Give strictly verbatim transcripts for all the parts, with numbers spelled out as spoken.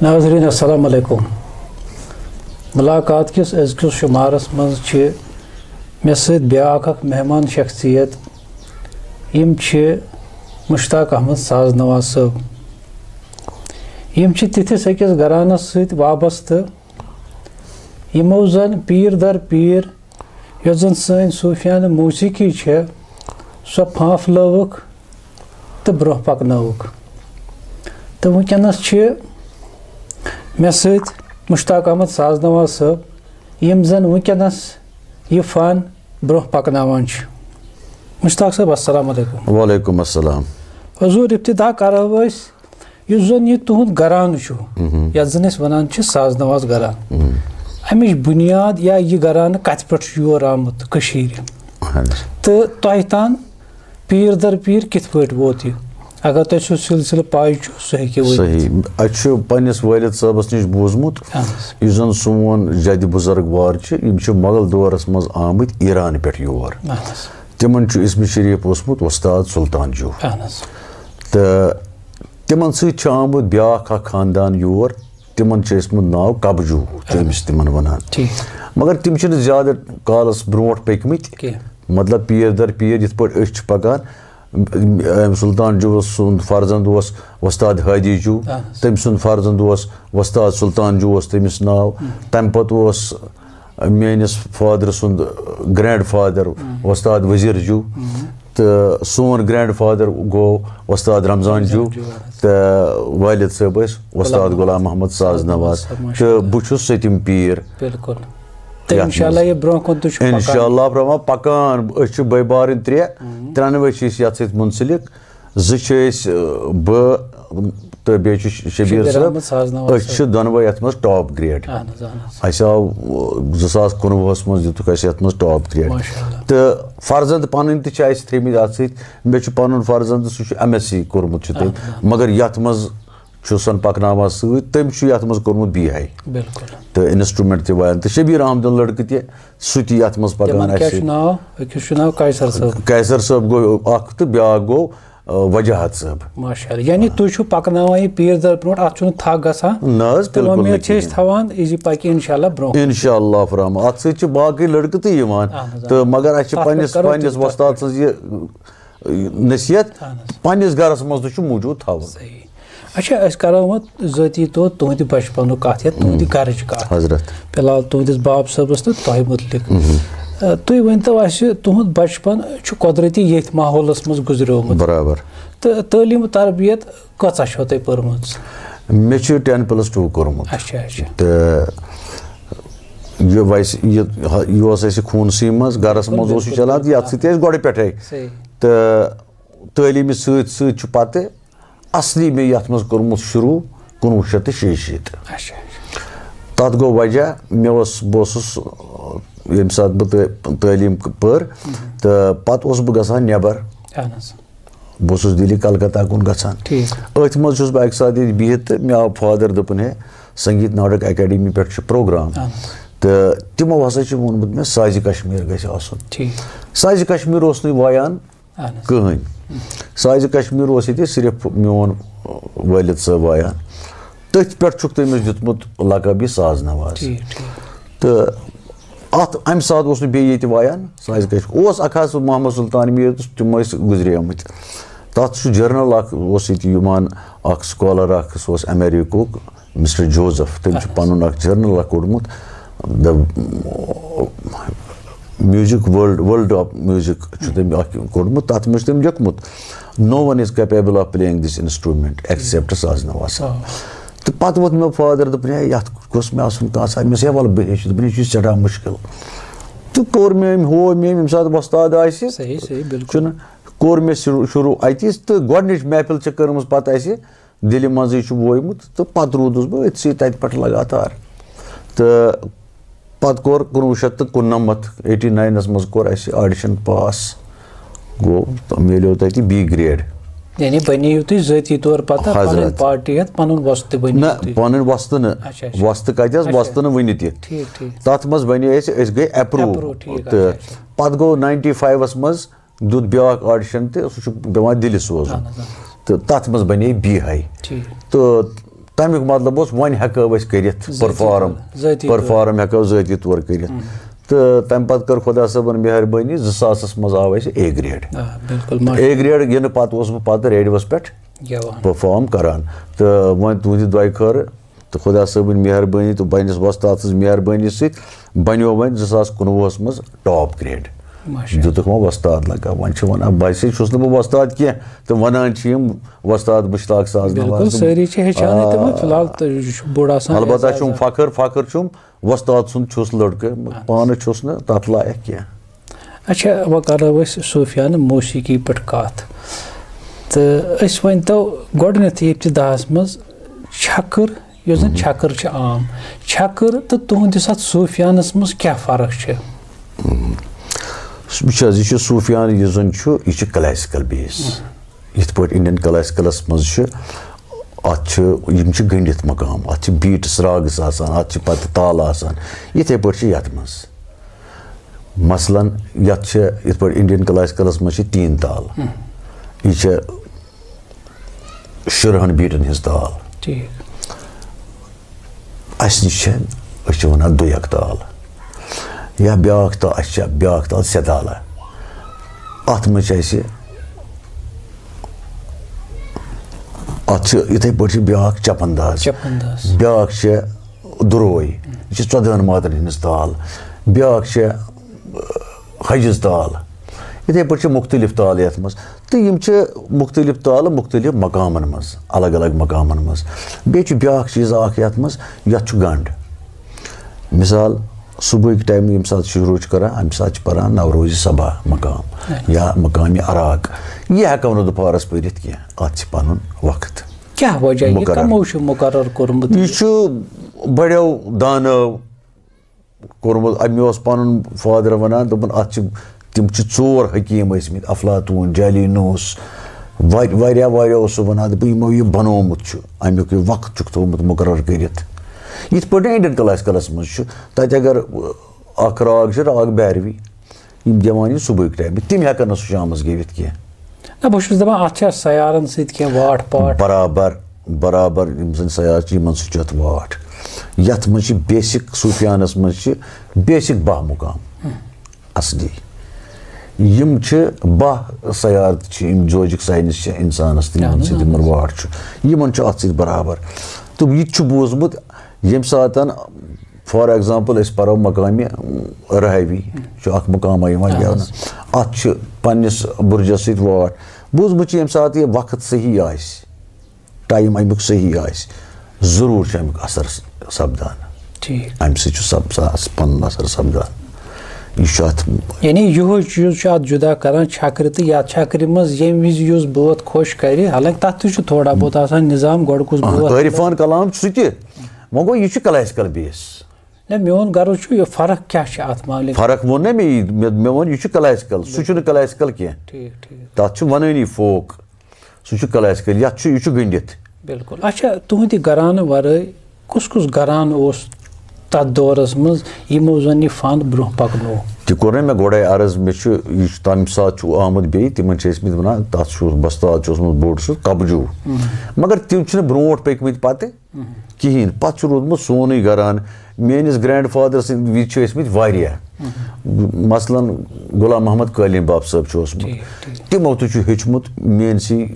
ناظرین، السلام علیکم۔ ملاقات کِس أزکِس شمارس منٛز چھِ مےٚ سۭتۍ بیٛاکھ اکھ مہمان شخصیت۔ یِم چھِ مشتاق احمد ساز نواز صٲب۔ یِم چھِ تِتھِس أکِس گھرانس سۭتۍ وابستہٕ، یِمو زن پیٖر در پیٖر یۄس زن سٲنۍ صوٗفیانہٕ موسیقی چھےٚ، سۄ پھانٛپھلٲوٕکھ تہٕ برٛونٛہہ پکنٲوٕکھ۔ تہٕ وٕنکیٚنس چھِ مےٚ سۭتۍ مشتاق احمد ساز نواز صٲب، یِم زن وٕنکیٚنس یہِ فن برٛونٛہہ پکناوان چھِ۔ مشتاق صٲب، السلام علیکم۔ وعلیکم السلام۔ حضور، ابتدا کرو أسۍ یُس زن یہِ تُہُنٛد گرانہٕ چھُ، یتھ زن أسۍ ونان چھِ ساز نواز گرانہٕ، امِچ بُنیاد یا یہِ گرانہٕ کتہِ پٮ۪ٹھ چھُ یور آمُت کٔشیٖرِ؟ اہن حظ۔ تہٕ تۄہہِ تام پیٖر در پیٖر کِتھ پٲٹھۍ ووت یہِ؟ اگر تۄہہِ سُہ سلسلہٕ پاے چھُ، سُہ ہیٚکِو ؤنِتھ۔ صحیح۔ اَسہِ چھُ پننِس والد صٲبس نِش بوٗزمُت، اہن حظ۔ یُس زن سون جدِ بُزرگ وار چھِ، یِم چھِ مۄغل دورس منٛز آمٕتۍ ایران پٮ۪ٹھ یور۔ اہن حظ۔ تِمن چھُ اسمِ شریف اوسمُت وۄستاد سلطان جوٗ۔ اہن حظ۔ تہٕ تِمن سۭتۍ چھُ آمُت بیٛاکھ اکھ خاندان یور، تِمن چھُ ٲسمُت ناو کبجوٗ، چھُ أمِس تِمن ونان۔ ٹھیٖک۔ مگر تِم چھِنہٕ زیادٕ کالس برونٛٹھ پٔکمٕتۍ۔ کینٛہہ۔ مطلب، پیٖر در پیٖر یِتھ پٲٹھۍ أسۍ چھِ پکان، أمۍ سلطان جوٗ سُنٛد فرزند اوس وۄستاد ہادی جوٗ، اہن حظ۔ تٔمۍ سُنٛد فرزند اوس وۄستاد سلطان جوٗ اوس تٔمِس ناو۔ تمہِ پتہٕ اوس میٲنِس فادر سُنٛد گرینڈ فادر وۄستاد وزیر جوٗ، تہٕ سون گرینڈ فادر گوٚو وۄستاد رمضان جوٗ، رمضان جوٗ، اہن حظ۔ تہٕ والد صٲب ٲسۍ وۄستاد غلام غلام محمد ساز نواز، صاحب، ماشاء تہٕ اللہ۔ بہٕ چھُس سٔتِم پیٖر۔ بِلکُل۔ تہٕ یَتھ اِنشاء اللہ منٛز۔ یہِ برونٛہہ کُن تہِ چھُ پَکان۔ اِنشاء اللہ برونٛہہ پَکان۔ أسۍ چھِ بٲے بارٕنۍ ترٛےٚ، ترٛٮ۪نوَے چھِ أسۍ یَتھ سۭتۍ مُنسلِک۔ زٕ چھِ أسۍ، بہٕ تہٕ بیٚیہِ چھُ شبیٖر شبیٖر صٲب۔ احمد ساز نواز أسۍ صٲب۔ چھِ دۄنوَے اَتھ منٛز ٹاپ گریڈ۔ اہن حظ، اہن حظ۔ اَسہِ آو، زٕ ساس کُنوُہَس منٛز دِتُکھ اَسہِ یَتھ منٛز ٹاپ گریڈ۔ ماشاء اللہ۔ تہٕ فرزند پَنٕنۍ تہِ چھِ اَسہِ تھٲیمٕتۍ اَتھ سۭتۍ۔ مےٚ چھُ پَنُن فرزند، سُہ چھُ ایم ایس سی کوٚرمُت چھُ تٔمۍ، اہن حظ، اہن حظ۔ مگر یَتھ منٛز چھُس پَکناوان سۭتۍ، تٔمۍ چھُ یَتھ منٛز کوٚرمُت بی آی۔ بِلکُل۔ تہٕ انسٹرومنٹ تہِ وایان۔ تہٕ شبیٖر احمدُن لٔڑکہٕ تہِ، سُہ تہِ یَتھ منٛز پَکان تِمن کیٛاہ اَسہِ چھُ سۭتۍ۔ ناو؟ أکِس چھُ ناو قیصر صٲب۔ قیصر صٲب گوٚو اکھ تہٕ بیٛاکھ گوٚو، آ، وجاہت صٲب۔ ماشاء اللہ۔ یعنی تُہۍ چھِو پَکناوان یہِ پیٖر در برونٛٹھ، اَتھ چھُنہٕ تھکھ گژھان۔ نہ حظ، تہٕ بِلکُل نہٕ وۄمید چھِ أسۍ کِہیٖنۍ۔ تھاوان زِ یہِ پَکہِ اِنشاء اللہ برونٛہہ۔ اِنشاء اللہ الرحمن۔ اَتھ سۭتۍ چھِ باقٕے لٔڑکہٕ تہِ یِوان۔ اہن حظ، تہٕ اہن حظ۔ مگر اَسہِ چھِ تَتھ پٮ۪ٹھ پنٛنِس، کرو پنٛنِس تہِ وۄستاد سٕنٛز یہِ نصیحت اہن حظ۔ پننِس گرس منٛز تہِ چھُ موٗجوٗد تھاوُن۔ صحیح۔ اچھا، أسۍ کرو وۄنۍ ذٲتی طور تُہنٛدِ بچپنُک کتھ یا تُہنٛدِ گرٕچ کتھ۔ حضرت۔ فی الحال تُہنٛدِس باب صٲبس تہٕ تۄہہِ مُتعلق۔ آ، تُہۍ ؤنۍتو اسہِ، تُہنٛد بچپن چھُ قۄدرتی ییٚتھۍ ماحولس منٛز گُزریومُت۔ برابر۔ تہٕ تعلیٖم و تربیت کۭژاہ چھو تۄہہِ پٔرمٕژ؟ مےٚ چھُ ten plus two کوٚرمُت۔ اچھا، اچھا۔ تہٕ یہِ ویسے، یہِ، یہِ اوس اسہِ خوٗنسٕے منٛز، گرس منٛز اوس یہِ بِلکُل، چلان، بِلکُل۔ یتھ سۭتۍ ٲسۍ گۄڈٕ پٮ۪ٹھے۔ صحیح۔ تہٕ تعلیٖمہِ سۭتۍ سۭتۍ چھُ پتہٕ اصلی مےٚ یتھ منٛز کوٚرمُت شروٗع کُنوُہ شیٚتھ تہٕ شیٚیہِ شیٖتھ۔ اچھا، اچھا۔ تتھ گوٚو وجہ، مےٚ اوس، بہٕ اوسُس، ییٚمہِ ساتہٕ بہٕ تہٕ تعلیٖم پٔر، تہٕ پتہٕ اوسُس بہٕ گژھان نٮ۪بر۔ اہن حظ۔ بہٕ اوسُس دِلہِ کلکتہ کُن گژھان۔ ٹھیٖک۔ أتھۍ منٛز چھُس بہٕ اکہِ ساتہٕ ییٚتہِ بِہِتھ تہٕ مےٚ آو فادر، دوٚپُن، ہے، سنگیت ناٹک اکیڈمی پٮ۪ٹھ چھُ پروگرام۔ اہن حظ۔ تہٕ تِمو ہسا چھُ ووٚنمُت مےٚ، سازِ کشمیر گژھِ آسُن۔ ٹھیٖک۔ سازِ کشمیر اوس نہٕ وایان اہن حظ۔ کٕہٕنۍ۔ سازِ کشمیر اوس ییٚتہِ صرف میون والد صٲب وایان۔ تٔتھۍ پٮ۪ٹھ چھُکھ تٔمِس دیُتمُت لقب یہِ ساز نواز۔ ٹھیٖک، ٹھیٖک۔ تہٕ اتھ، امہِ ساتہٕ اوس نہٕ بیٚیہِ ییٚتہِ وایان سازِ کشمیر۔ اوس اکھ حظ سُہ محمد سلطان میٖر، تِم ٲسۍ گُزریمٕتۍ۔ تتھ چھُ جرنل اکھ اوس ییٚتہِ یِوان، اکھ سکالر اکھ، سُہ اوس امریکہُک۔ مسٹر جوزف، تٔمۍ چھُ اہن حظ۔ پنُن اکھ جرنل اکھ کوٚڑمُت، The Music World، World of Music چھُ تٔمۍ اکھ کوٚڑمُت، تتھ منٛز چھُ تٔمۍ لیوٚکھمُت، "No one is capable of playing this instrument except ساز نواز صٲب۔" آ۔ تہٕ پتہٕ ووٚتھ مےٚ فادر، دوٚپُن، "ہے، یتھ گوٚژھ مےٚ آسُن کانٛہہ سا۔" مےٚ دوٚپُس، "ہے، وَلہٕ بہٕ ہیٚچھِ۔" دوٚپُن، "یہِ چھُ سٮ۪ٹھاہ مُشکِل۔" تہٕ کوٚر مےٚ أمۍ، ہوو مےٚ أمۍ، ییٚمہِ ساتہٕ وۄستاد آسہِ، صحیح، صحیح، بِلکُل۔ چھُنہٕ، کوٚر مےٚ شروٗع، شروٗع اتی، تہٕ گۄڈٕنِچ محفل چھِ کٔرمٕژ پتہٕ اَسہِ دِلہِ منٛزٕے چھُ وویمُت، تہٕ پتہٕ روٗدُس بہٕ أتھۍ سۭتۍ تَتہِ پٮ۪ٹھ لگاتار۔ تہٕ پتہٕ کوٚر کُنوُہ شیٚتھ تہٕ کُننَمَتھ، ایٹی ناینَس منٛز کوٚر اَسہِ آڈیشن پاس، گوٚو، میلیو تَتہِ بی گریڈ۔ یعنی بنیو تُہۍ ذٲتی طور پتہٕ پنٕنۍ حضرت۔ پارٹی ہٮ۪تھ پنُن وۄستہٕ بنیو نہ، تُہۍ؟ پنٕنۍ وۄستہٕ نہٕ۔ اچھا، اچھا۔ وۄستہٕ کتہِ حظ؟ اچھا۔ وۄستہٕ نہٕ وٕنہِ تہِ۔ ٹھیٖک، ٹھیٖک۔ تتھ منٛز بنے أسۍ، أسۍ گٔے اپروو۔ اپروو، ٹھیٖک، تہٕ اچھا، اچھا۔ پتہٕ گوٚو ناینٹی فایوَس منٛز دیُت بیٛاکھ آڈیشن تہٕ سُہ چھُ پٮ۪وان دِلہِ سوزُن۔ اہن حظ، اہن حظ۔ تہٕ تَتھ منٛز بنے بی ہاے۔ ٹھیٖک۔ تہٕ تَمیُک مطلب اوس، وۄنۍ ہٮ۪کو أسۍ کٔرِتھ ذٲتی پٔرفارم، طور، ذٲتی طور۔ پٔرفارم ہٮ۪کو ذٲتی طور کٔرِتھ۔ تہٕ تَمہِ پَتہٕ کٔر خۄدا صٲبَن مہربٲنی، زٕ ساسَس منٛز آو اَسہِ اے گریڈ آ، بِلکُل، ماشاء اے گریڈ یِنہٕ پَتہٕ اوسُس بہٕ پَتہٕ ریڈیوَس پٮ۪ٹھ گٮ۪وان۔ پٔرفارم کَران۔ تہٕ وۄنۍ تُہٕنٛدِ دۄیہِ خٲرٕ تہٕ خۄدا صٲبٕنۍ مہربٲنی تہٕ پنٛنِس وۄستاد سٕنٛز مہربٲنی سۭتۍ بَنیو وۄنۍ زٕ ساس کُنوُہَس منٛز ٹاپ گریڈ۔ ماشاء اللہ۔ دیُتُکھ وۄنۍ وۄستاد لقب۔ وۄنۍ چھِ وَنان، ویسے چھُس نہٕ بہٕ وۄستاد کینٛہہ، تہٕ وَنان چھِ یِم وۄستاد مُشتاق ساز بِلکُل، نواز۔ سٲری چھِ ہیٚچھان تِمَن، آ۔ فی الحال تہٕ یہِ چھُ بوٚڑ آسان فخر، فخر چھُم، وۄستاد سُنٛد چھُس لٔڑکہٕ، پانہٕ چھُس نہٕ تَتھ لایق کینٛہہ۔ اچھا، وۄنۍ کَرو أسۍ صوٗفیانہٕ موسیقی پٮ۪ٹھ کَتھ۔ تہٕ أسۍ ؤنۍتو گۄڈٕنٮ۪تھٕے ابتداہَس منٛز چھَکٕر، یۄس زَن چھَکٕر چھِ عام، چھَکٕر تہٕ تُہٕنٛدِس اَتھ صوٗفیانَس منٛز کیٛاہ فرق چھِ؟ وٕچھ حظ، یہِ چھُ صوٗفیانہٕ یُس زَن چھُ، یہِ چھُ classical base۔ یِتھ پٲٹھۍ Indian classicalَس منٛز چھِ، اَتھ چھِ، یِم چھِ گٔنٛڈِتھ مقام، اَتھ چھِ beats راگٕس آسان، اَتھ چھِ پَتہٕ تالہٕ آسان۔ یِتھَے پٲٹھۍ چھِ یَتھ منٛز۔ مثلاً، یَتھ چھِ، یِتھ پٲٹھۍ Indian classicalَس منٛز چھِ تین تال۔ یہِ چھِ شُرہَن beatَن ہٕنٛز تال۔ ٹھیٖک۔ اَسہِ نِش چھِ، أسۍ چھِ وَنان دُیَک تال۔ یا بیٛاکھ تال، اَسہِ چھِ بیٛاکھ تال سیدالہ۔ اَتھ منٛز چھِ اَسہِ، اَتھ چھِ یِتھَے پٲٹھۍ چھِ بیٛاکھ چپ انداز۔ چپ انداز۔ بیٛاکھ چھِ دُروے۔ یہِ چھِ ژۄدہَن ماتَن ہٕنٛز تال۔ بیٛاکھ چھِ حجز تال۔ یِتھَے پٲٹھۍ چھِ مُختٔلِف تال یَتھ منٛز۔ تہٕ یِم چھِ مُختٔلِف تالہٕ مُختٔلِف مقامَن منٛز، الگ الگ مقامَن منٛز۔ بیٚیہِ چھُ بیٛاکھ چیٖز اَکھ یَتھ منٛز، یَتھ چھُ گنٛڈ۔ مثال، صُبحٕکۍ ٹایمہٕ ییٚمہِ ساتہٕ شروٗع چھُ کران، اَمہِ ساتہٕ چھِ پَران نوروزِ صبا مقام یا مقامِ عراق۔ یہِ ہٮ۪کو نہٕ دُپہرَس پٔرِتھ کینٛہہ، اَتھ چھِ پَنُن وقت۔ کیٛاہ وجہ؟ یہِ مُقرر۔ کَمو چھُ مُقرر کوٚرمُت یہِ یہِ؟ چھُ بڑیو دانو کوٚرمُت۔ مےٚ اوس پَنُن فادر وَنان، دوٚپُن، اَتھ چھِ، تِم چھِ ژور حکیٖم ٲسۍمٕتۍ، افلاطوٗن، جالینوس، وا-، واریاہ، واریاہ اوس سُہ وَنان، دوٚپُن، یِمو یہِ بَنومُت چھُ، اَمیُک یہِ وقت چھُکھ تھوٚومُت مُقرر کٔرِتھ۔ یِتھ پٲٹھۍ Indian classicalَس منٛز چھُ، تَتہِ اگر اَکھ راگ چھِ، راگ بھیروی، یِم گٮ۪وان یہِ صُبحٕکۍ ٹایمہٕ، تِم ہٮ۪کَن نہٕ سُہ شامَس گٮ۪وِتھ کینٛہہ۔ نہ، بہٕ چھُس دَپان، اَتھ چھا سیارَن سۭتۍ کینٛہہ واٹھ پاٹھ؟ برابر، برابر یِم زَن سیارٕ چھِ، یِمَن سۭتۍ چھُ اَتھ واٹھ۔ یَتھ منٛز چھِ بیسِک، صوٗفیانَس منٛز چھِ بیسِک باہ مُقام اَصلی۔ یِم چھِ باہ سیارٕ تہِ چھِ، یِم زوجِک ساینَس چھِ اِنسانَس تہٕ یِمَن اہن حظ، سۭتۍ اہن یِمَن حظ۔ واٹھ چھُ۔ یِمَن چھُ اَتھ سۭتۍ برابر۔ تہٕ یہِ تہِ چھُ بوٗزمُت، ییٚمہِ ساتَن، for example، أسۍ پَرو مقامہِ رہاوی، چھُ اَکھ مُقامہ یِوان اہن گٮ۪ونہٕ۔ حظ۔ اَتھ چھُ پنٛنِس بُرجَس سۭتۍ واٹھ۔ بوٗزمُت چھُ، ییٚمہِ ساتہٕ یہِ وقت صحیح آسہِ، ٹایم اَمیُک صحیح آسہِ، ضروٗر چھُ اَمیُک اثر سپدان۔ ٹھیٖک۔ اَمہِ سۭتۍ چھُ سب-، سا-، پَنُن اثر سپدان۔ یہِ چھُ اَتھ یعنی یِہوٚے چیٖز چھُ اَتھ جُدا کران چھَکرِ تہٕ یَتھ چھَکرِ منٛز ییٚمہِ وِزِ یُس بٲتھ خۄش کرِ، حالانکہِ تَتھ تہِ چھُ تھوڑا بہت آسان نظام، گۄڈٕ کُس بٲتھ۔ عارفان کلام چھُ سُہ تہِ، وۄنۍ گوٚو یہِ چھُ classical base۔ نہ، میون غرض چھُ، یہِ فرق کیٛاہ چھِ اَتھ معاملہِ؟ فرق ووٚن نہ مےٚ یی، مےٚ، مےٚ ووٚن یہِ چھُ classical، سُہ چھُنہٕ classical کینٛہہ۔ ٹھیٖک، ٹھیٖک۔ تَتھ چھُ وَنٲنی folk، سُہ چھُ classical، یَتھ چھُ، یہِ چھُ گٔنٛڈِتھ۔ بِلکُل۔ اچھا، تُہٕنٛدِ گرانہٕ ورٲے کُس کُس گرانہٕ اوس تَتھ دورَس منٛز، یِمو زَن یہِ فن برٛونٛہہ پَکنوو؟ تہِ کوٚر نہ مےٚ گۄڈَے عرض، مےٚ چھُ، یہِ چھُ تَمہِ ساتہٕ چھُ آمُت بیٚیہِ، تِمَن چھِ ٲسۍمٕتۍ وَنان، تَتھ چھُ وۄستاد چھُ اوسمُت بوٚڑ سُہ قبجوٗ۔ مگر تِم چھِنہٕ برٛونٛٹھ پٔکۍمٕتۍ پَتہٕ۔ کِہیٖنۍ۔ پَتہٕ چھُ روٗدمُت سونُے گران۔ میٛٲنِس grandfather سٕنٛدِ وِزِ چھِ ٲسۍمٕتۍ واریاہ۔ مثلاً، غلام محمد قٲلیٖن باب صٲب چھُ اوسمُت۔ ٹھیٖک، ٹھیٖک۔ تِمو تہِ چھُ ہیوٚچھمُت میٛٲنسٕے،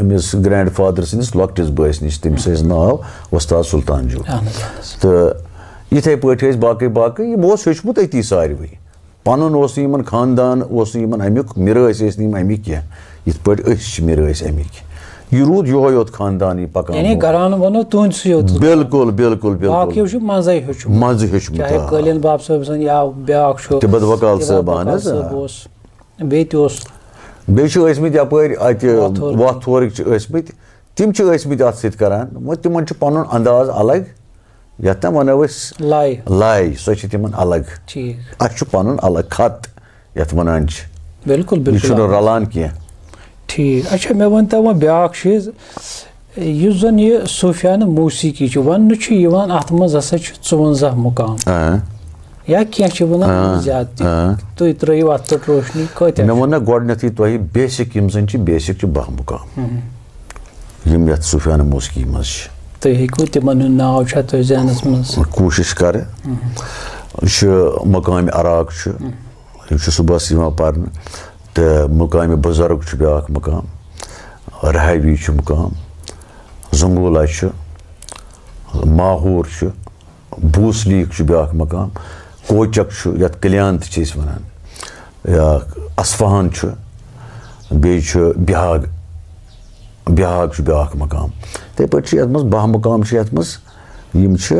أمِس grandfather سٕنٛدِس لۄکٹِس بٲیِس نِش، تٔمِس ٲسۍ ناو وۄستاد سُلطان جوٗ۔ اہن حظ، اہن حظ۔ تہٕ یِتھَے پٲٹھۍ ٲسۍ باقٕے باقٕے، یِمو اوس ہیوٚچھمُت أتی ساروٕے۔ پَنُن اوس نہٕ یِمَن خاندان، اوس نہٕ یِمَن اَمیُک، مِرٲثۍ ٲسۍ نہٕ یِم اَمِکۍ کینٛہہ، یِتھ پٲٹھۍ أسۍ چھِ مِرٲثۍ اَمِکۍ۔ یہِ روٗد یِہوٚے یوت خاندان، یہِ پَکان یعنی برونٛہہ۔ گران وَنو تُہٕنٛدسٕے یوت۔ بِلکُل، بِلکُل، بِلکُل۔ باقیو چھُ منٛزَے ہیوٚچھمُت۔ منٛزٕ ہیوٚچھمُت، چاہے آ۔ قٲلیٖن باب صٲب سٕنٛدۍ یا بیٛاکھ چھُ تِبت وکال تِبت صٲب، اہن وکال حظ، صٲب آ۔ اوس۔ بیٚیہِ تہِ اوس۔ بیٚیہِ چھِ ٲسۍمٕتۍ یَپٲرۍ اَتہِ وَتھ ہورٕکۍ۔ وَتھ ہورٕکۍ چھِ ٲسۍمٕتۍ۔ تِم چھِ ٲسۍمٕتۍ اَتھ سۭتۍ کَران۔ وۄنۍ تِمَن چھُ پَنُن انداز الگ، یَتھ تام وَنو أسۍ لَے۔ لَے، سۄ چھِ تِمَن الگ۔ ٹھیٖک۔ اَسہِ چھُ پَنُن الگ خط، یَتھ وَنان چھِ۔ بِلکُل، یہِ بِلکُل۔ چھُنہٕ رَلان کینٛہہ۔ ٹھیٖک۔ اچھا، مےٚ ؤنۍ تو وۄنۍ بیٛاکھ چیٖز، یُس زَن یہِ صوٗفیانہٕ موسیٖقی چھِ، وَننہٕ چھُ یِوان، اَتھ منٛز ہسا چھِ ژُوَنزاہ مُقام۔ آ۔ یا کینٛہہ چھِ وَنان آ، زیادٕ تہِ۔ آ۔ تُہۍ ترٛٲیِو اَتھ پٮ۪ٹھ روشنی، کۭتیٛاہ مےٚ چھِ؟ ووٚن نہ گۄڈٕنٮ۪تھٕے تۄہہِ، basic یِم زَن چھِ، basic چھِ باہ مُقام۔ ہُم۔ یِم یَتھ صوٗفیانہٕ موسیٖقی منٛز چھِ۔ تُہۍ ہیٚکِو تِمن ہُنٛد ناو چھا تۄہہِ ذہنس منٛز؟ کوٗشِش کرٕ۔ یہِ چھُ مقامِ عراق چھُ، یِم چھِ صُبحس یِوان پرنہٕ، تہٕ مقامِ بُزرگ چھُ بیٛاکھ مقام، رحاوی چھُ مقام، زنگولا چھُ، ماحور چھُ، بوسلیک چھُ بیٛاکھ مقام، کوچک چھُ، یَتھ کلیان تہِ چھِ أسۍ وَنان، یا اصفہان چھُ، بیٚیہِ چھُ بِہاگ، بِہاگ چھُ بیٛاکھ مقام۔ یِتھَے پٲٹھۍ چھِ یَتھ منٛز باہ مقام چھِ یَتھ منٛز، یِم چھِ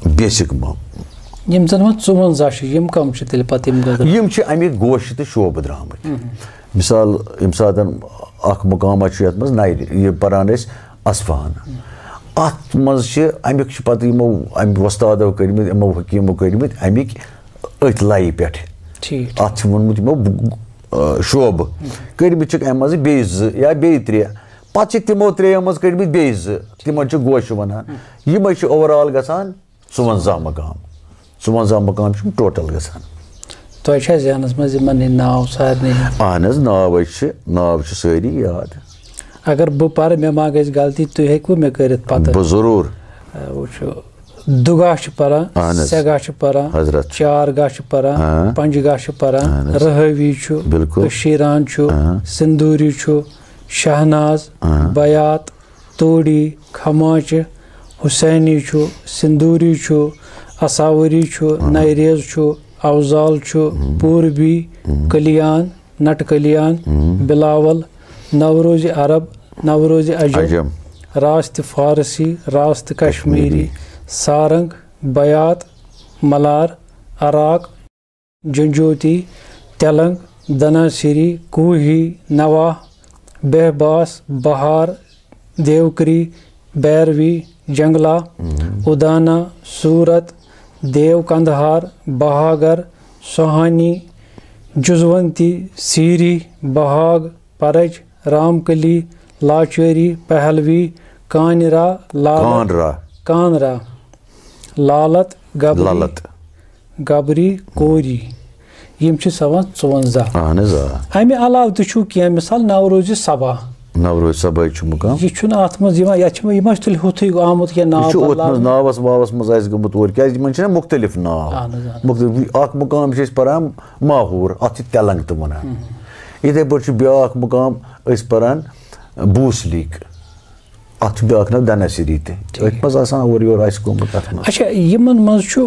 بیسِک مقام۔ یِم زَن وۄنۍ ژُوَنٛزاہ چھِ، یِم کَم چھِ تیٚلہِ پَتہٕ یِم گٔدرٕ؟ یِم چھِ اَمِکۍ گوشہِ تہٕ شعبہٕ درٛامٕتۍ۔ مِثال، ییٚمہِ ساتَن اَکھ مقامہ چھُ یَتھ منٛز نَرِ، یہِ پَران أسۍ اصفہان۔ اَتھ منٛز چھِ اَمِکۍ چھِ پَتہٕ یِمو اَمہِ وۄستادو کٔرمٕتۍ، یِمو حکیٖمو کٔرمٕتۍ اَمِکۍ أتھۍ لَیہِ پٮ۪ٹھ۔ ٹھیٖک۔ اَتھ چھِ ووٚنمُت یِمو، آ، شعبہٕ۔ کٔرمٕتۍ چھِکھ اَمہِ منٛزٕ بیٚیہِ زٕ یا بیٚیہِ ترٛےٚ۔ پَتہٕ چھِکھ تِمو ترٛیٚیو منٛز کٔرمٕتۍ بیٚیہِ زٕ۔ تِمَن چھِ گوشہِ وَنان۔ یِمَے چھِ اوور آل گژھان ژُوَنٛزاہ مقام۔ ژُوَنٛزاہ مقام چھِ ٹوٹل گژھان۔ تۄہہِ چھا ذہنَس منٛز یِمَن ہٕنٛدۍ ناو سارنٕے ہٕنٛدۍ؟ اہن حظ، ناو حظ چھِ، ناو چھِ سٲری یاد۔ اگر بہٕ پَرٕ، مےٚ ما گژھِ غلطی، تُہۍ ہیٚکوٕ مےٚ کٔرِتھ پَتہٕ؟ بہٕ ضروٗر۔ آ، وٕچھِو، دُگاہ چھِ پَران، اہن حظ۔ سٮ۪گاہ چھِ پَران، حضرت۔ چارگاہ چھِ پَران، آ۔ پنجگاہ چھِ پَران، اہن حظ۔ رحٲوی چھُ، بِلکُل۔ کٔشیٖران چھُ، آ۔ سِندوٗری چھُ، شہناز، آ۔ بیات، توڑی، کھماچہِ، حسینی چھُ، سندوری چھُ، اساوری چھُ، نائریز چھُ، اوزال چھُ، پوربی، کلیان، نٹ کلیان، بلاول، نوروز عرب، نوروز عجم، عجم۔ راست فارسی، راست کشمیری، کشمیری۔ سارنگ، بیات، ملار، عراق، جنجوتی، تیلنگ، دناسری، کوہی، نواہ، بہباس، بہار، دیوکری، بیروی، جنگلا، ادانا، سورت، دیو کندہار، بہاگر، سوہانی، جزونتی، سیری، بہاگ، پرج، رامکلی، لاچوری، پہلوی، کانرا، لالت، کانرا۔ کانرا، لالت، گبری، للت۔ گبری، کوری۔ یِم چھِ سَمان ژُوَنٛزاہ۔ اہن حظ، آ۔ اَمہِ علاوٕ تہِ چھُو کینٛہہ، مثال، نوروزِ صبا۔ نوروز صبا چھُ مُقام۔ یہِ چھُنہٕ اَتھ منٛز یِوان، یَتھ چھِ یِم، یِم چھِ تیٚلہِ ہُتھُے آمُت کینٛہہ ناو یہِ چھُ أتھۍ منٛز بدلاونہٕ۔ ناوَس واوَس منٛز آسہِ گوٚمُت اورٕ، کیٛازِ یِمَن چھِنہ مُختٔلِف ناو۔ اہن حظ، اہن حظ۔ مُختٔلِف، اَکھ مُقام چھِ أسۍ پَران ماحور، اَتھ چھِ تیلنگ تہِ وَنان۔ یِتھَے پٲٹھۍ چھُ بیٛاکھ مُقام أسۍ پَران بوسلیک۔ اَتھ چھُ بیٛاکھ ناو دَنَسری تہِ۔ ٹھیٖک۔ أتھۍ منٛز آسان اورٕ یورٕ آسہِ گوٚمُت اَتھ منٛز۔ اچھا، یِمَن منٛز چھُ،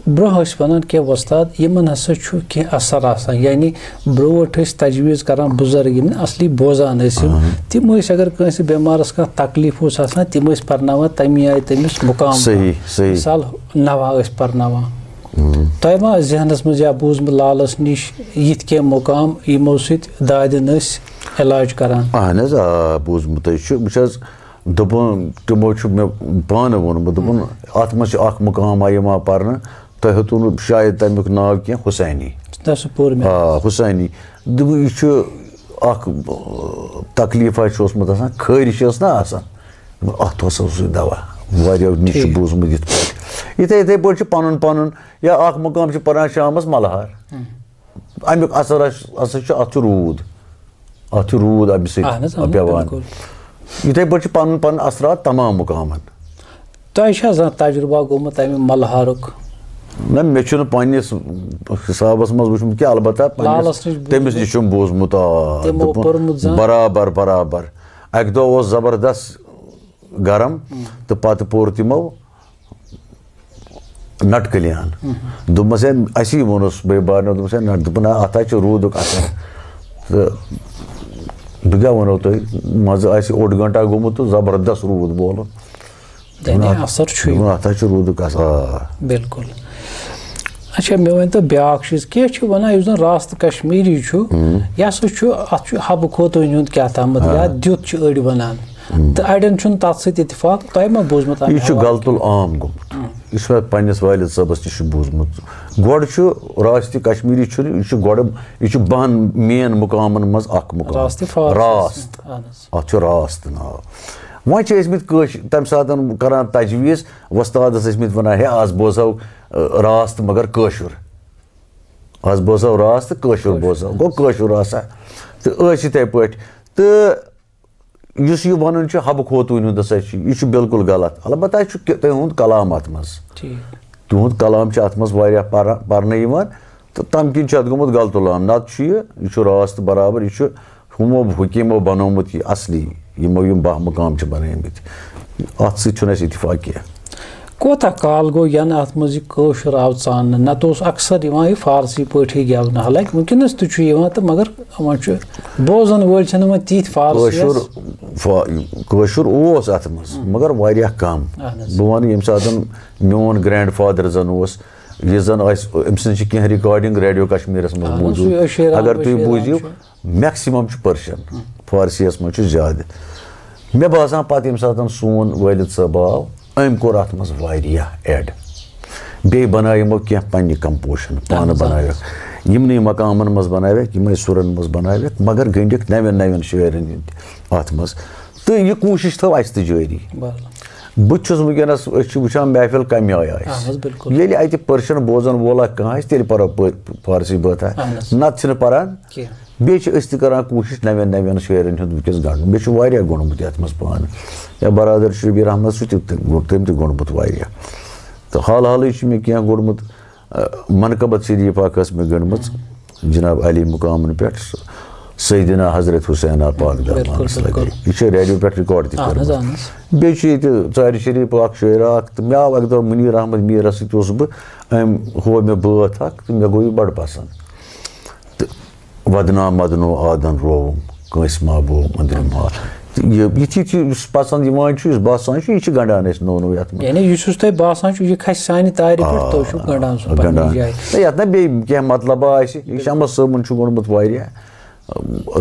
برٛونٛہہ ٲسۍ وَنان کینٛہہ وۄستاد، یِمَن ہسا چھُ کینٛہہ اثر آسان، یعنی برٛونٛٹھ ٲسۍ تجویٖز کَران بُزرگ، یِم نہٕ اَصلی بوزان ٲسۍ یِم، آہا۔ تِم ٲسۍ اگر کٲنٛسہِ بٮ۪مارَس کانٛہہ تکلیٖف اوس آسان، تِم ٲسۍ پَرناوان تَمی آیہِ تٔمِس مُقام۔ صحیح، صحیح۔ مثال، نوحہ ٲسۍ پَرناوان۔ تۄہہِ ما ذہنَس منٛز یا بوٗزمُت لالَس نِش یِتھ کینٛہہ مُقام، یِمو سۭتۍ دادٮ۪ن ٲسۍ علاج کَران؟ اہن حظ، آ، بوٗزمُت حظ چھُ۔ وٕچھ حظ، دوٚپُن، تِمو چھُ مےٚ پانہٕ ووٚنمُت، دوٚپُن، اَتھ منٛز چھُ اَکھ مُقام آ یِوان پَرنہٕ، تۄہہِ ہیوٚتوُ نہٕ شاید تَمیُک ناو کینٛہہ، حُسینی۔ نہ، سُہ پوٚر مےٚ۔ آ، حُسینی۔ دوٚپُن، یہِ چھُ اَکھ، آ، تکلیٖفا چھُ اوسمُت آسان، خٲرِش ٲس نہ آسان۔ اَتھ اوس سُہ دوا، واریاہو نِش چھُ ٹھیٖک۔ بوٗزمُت یِتھ پٲٹھۍ۔ یِتھَے، یِتھَے پٲٹھۍ چھُ پَنُن پَنُن، یا اَکھ مُقام چھُ پَران شامَس مَلہار۔ اَمیُک اثر ہس-، ہسا چھُ، اَتھ چھُ روٗد، اَتھ چھُ روٗد اَمہِ سۭتۍ اہن حظ، اہن حظ، پٮ۪وان۔ بِلکُل۔ یِتھَے پٲٹھۍ چھِ پَنُن پَنُن اثرات تمام مُقامَن۔ تۄہہِ چھا زانٛہہ تجرُبہ گوٚمُت اَمہِ مَلہارُک؟ نہ، مےٚ چھُنہٕ پنٛنِس حِسابَس منٛز وٕچھمُت کینٛہہ، البتہ پنٛنِس لالَس نِش بوٗزمُت۔ تٔمِس نِش چھُم بوٗزمُت، آ، تِمو دوٚپُن، پوٚرمُت زانٛہہ؟ برابر، برابر۔ اَکہِ دۄہ اوس زبردست گرم تہٕ پَتہٕ پوٚر تِمو نٹکلیان۔ دوٚپمَس، "ہے، اَسی ووٚنُس بٔے بارنو"، دوٚپمَس، "ہے، نہ"، دوٚپُن، "آ، اَتھ حظ چھُ روٗدُک اَثر۔" تہٕ بہٕ کیٛاہ وَنو تۄہہِ، منٛزٕ آسہِ اوٚڑ گھنٹہ گوٚمُت تہٕ زبردست روٗد بولُن۔ یعنی دوٚپُن، "اَتھ"، اثر چھُ یہِ۔ دوٚپُن، "اَتھ حظ چھُ روٗدُک اثر، آ۔" بِلکُل۔ اچھا، مےٚ ؤنۍ تو بیٛاکھ چیٖز، کینٛہہ چھِ وَنان یُس زَن راست کشمیٖری چھُ، یہِ ہسا چھُ، اَتھ چھُ حبہٕ خوتوٗنۍ ہُنٛد کیٛاہ تامَتھ یا دیُت چھِ أڑۍ وَنان۔ تہٕ اَڑٮ۪ن چھُنہٕ تَتھ سۭتۍ اتفاق، تۄہہِ ما بوٗزمُت اَمہِ یہِ چھُ حوالہٕ؟ غلط العام گوٚمُت۔ یہِ چھُ مےٚ پنٛنِس والد صٲبَس نِش چھُ بوٗزمُت۔ گۄڈٕ چھُ راستی کشمیٖری چھُنہٕ، یہِ چھُ گۄڈٕ، یہِ چھُ بَہَن مین مُقامَن منٛز اَکھ مُقام۔ راست فارس۔ راست۔ اہن حظ۔ اَتھ چھُ راست ناو۔ وۄنۍ چھِ ٲسۍمٕتۍ کٲشِرۍ تَمہِ ساتَن کَران تجویٖز، وۄستادَس ٲسۍمٕتۍ وَنان، "ہے، آز بوزہو، اَ، راست مگر کٲشُر۔ آز بوزہو راست تہٕ کٲشُر بوزہو۔" گوٚو کٲشُر آسان۔ تہٕ ٲسۍ یِتھَے پٲٹھۍ۔ تہٕ یُس یہِ وَنُن چھُ حبہٕ خوتوٗنۍ ہُنٛد ہسا چھُ، یہِ چھُ بالکل غلط۔ البتہ چھُ کہِ-، تُہُنٛد کلام اَتھ منٛز۔ ٹھیٖک۔ تُہُنٛد کلام چھُ اَتھ منٛز واریاہ پَرا-، پَرنہٕ یِوان، تہٕ تَمہِ کِنۍ چھُ اَتھ گوٚمُت غلط العام۔ نَتہٕ چھُ یہِ، یہِ چھُ راست برابر، یہِ چھُ ہُمو حکیٖمو بنوومُت یہِ اصلی، یِمو یِم باہ مقام چھِ بنٲومٕتۍ۔ اَتھ سۭتۍ چھُنہٕ اَسہِ اتفاق کینٛہہ۔ کوتاہ کال گوٚو ینہٕ اتھ منٛز یہِ کٲشُر آو ژاننہٕ؟ نتہٕ اوس اکثر یِوان یہِ فارسی پٲٹھی گٮ۪ونہٕ، حالانکہ وٕنکیٚنس تہِ چھُ یِوان، تہٕ مگر وۄنۍ چھُ بوزن وٲلۍ چھِنہٕ وۄنۍ تِتھۍ فارسی کٲشُر حظ۔ فا-، کٲشُر اوس اتھ منٛز، مگر واریاہ کم۔ اہن حظ۔ بہٕ ونہٕ، ییٚمہِ ساتہٕ میون گرینڈ فادر زن اوس، یہِ زن آسہِ، أمۍ سٕنٛز چھِ کینٛہہ ریکارڈنگ ریڈیو کشمیرس منٛز اہن حظ، موجود۔ سُہ شعر اگر احمد تُہۍ شعر بوٗزِو، احمد چھُ۔ میکسیمم چھُ پٔرشن، فارسیَس منٛز چھُ زیادٕ۔ مےٚ باسان، پتہٕ ییٚمہِ ساتہٕ سون وٲلد صٲب آو، أمۍ کوٚر اَتھ منٛز واریاہ ایڈ۔ بیٚیہِ بنایہِ یِمو کینٛہہ پننہِ کمپوزیشن، پانہٕ اہن حظ، اہن حظ۔ بناوکھ۔ یِمنٕے مقامن منٛز بناوکھ، یِمے سُرن منٛز بناوکھ، مگر گٔنٛڈِکھ نوٮ۪ن نوٮ۪ن شٲعرن ہٕنٛدۍ اَتھ منٛز۔ تہٕ یہِ کوٗشِش تھٲو اَسہِ تہِ جٲری۔ بہٕ تہِ چھُس وٕنکیٚنَس، أسۍ چھِ وٕچھان محفل کَمہِ آیہِ آسہِ۔ اہن حظ، بِلکُل۔ ییٚلہِ اَتہِ پٔرشَن بوزَن وولا کانٛہہ آسہِ، تیٚلہِ پَرو پٲ-، فارسی بٲتھا۔ اہن حظ۔ نَتہٕ چھِنہٕ پَران۔ کینٛہہ۔ بیٚیہِ چھِ أسۍ تہِ کَران کوٗشِش نَوٮ۪ن نَوٮ۪ن شٲعرَن ہُنٛد وٕنکیٚس گَنٛڈُن۔ مےٚ چھُ واریاہ گوٚنٛڈمُت یَتھ منٛز پانہٕ۔ یا برادر شبیر احمد، سُہ تہِ، تہِ گوٚو، تٔمۍ تہِ گوٚنٛڈمُت واریاہ۔ تہٕ حال حالٕے چھُ مےٚ کینٛہہ گوٚنٛڈمُت۔ منقبت شریف اکھ ٲس مےٚ گٔنڈمٕژ جناب علی مقامن پٮ۪ٹھ، سیدنا حضرت حسین آ پاک بِلکُل، دامانس بِلکُل۔ لگے۔ یہِ چھِ ریڈیو پٮ۪ٹھ ریکارڈ تہِ اہن حظ، کٔرمٕژ۔ اہن حظ۔ بیٚیہِ چھِ ییٚتہِ ژارِ شریف اکھ شٲعرا اکھ، تہٕ مےٚ آو اکہِ دۄہ منیر احمد میرس سۭتۍ اوسُس بہٕ، أمۍ ہوو مےٚ بٲتھ اکھ تہٕ مےٚ گوٚو یہِ بڑٕ پسند۔ تہٕ ودنا مدنو آدن رووُم، کٲنٛسہِ ما بووُم أنٛدرِم حال۔ تہٕ یہِ، یِتھ یِتھ یُس پسند یِوان چھُ، یُس باسان چھُ، یہِ چھُ گنڈان أسۍ نوٚو نوٚو یتھ منٛز۔ یعنی یُس یُس تۄہہِ باسان چھُ، یہِ کھسہِ سانہِ تارِ پٮ۪ٹھ، آ، تُہۍ چھِو گنڈان سُہ پننہِ گنڈان۔ جایہِ۔ تہٕ یتھ نہ بیٚیہِ کینٛہہ مطلب آسہِ، یہِ شمس صٲبُن چھُ گوٚنڈمُت واریاہ،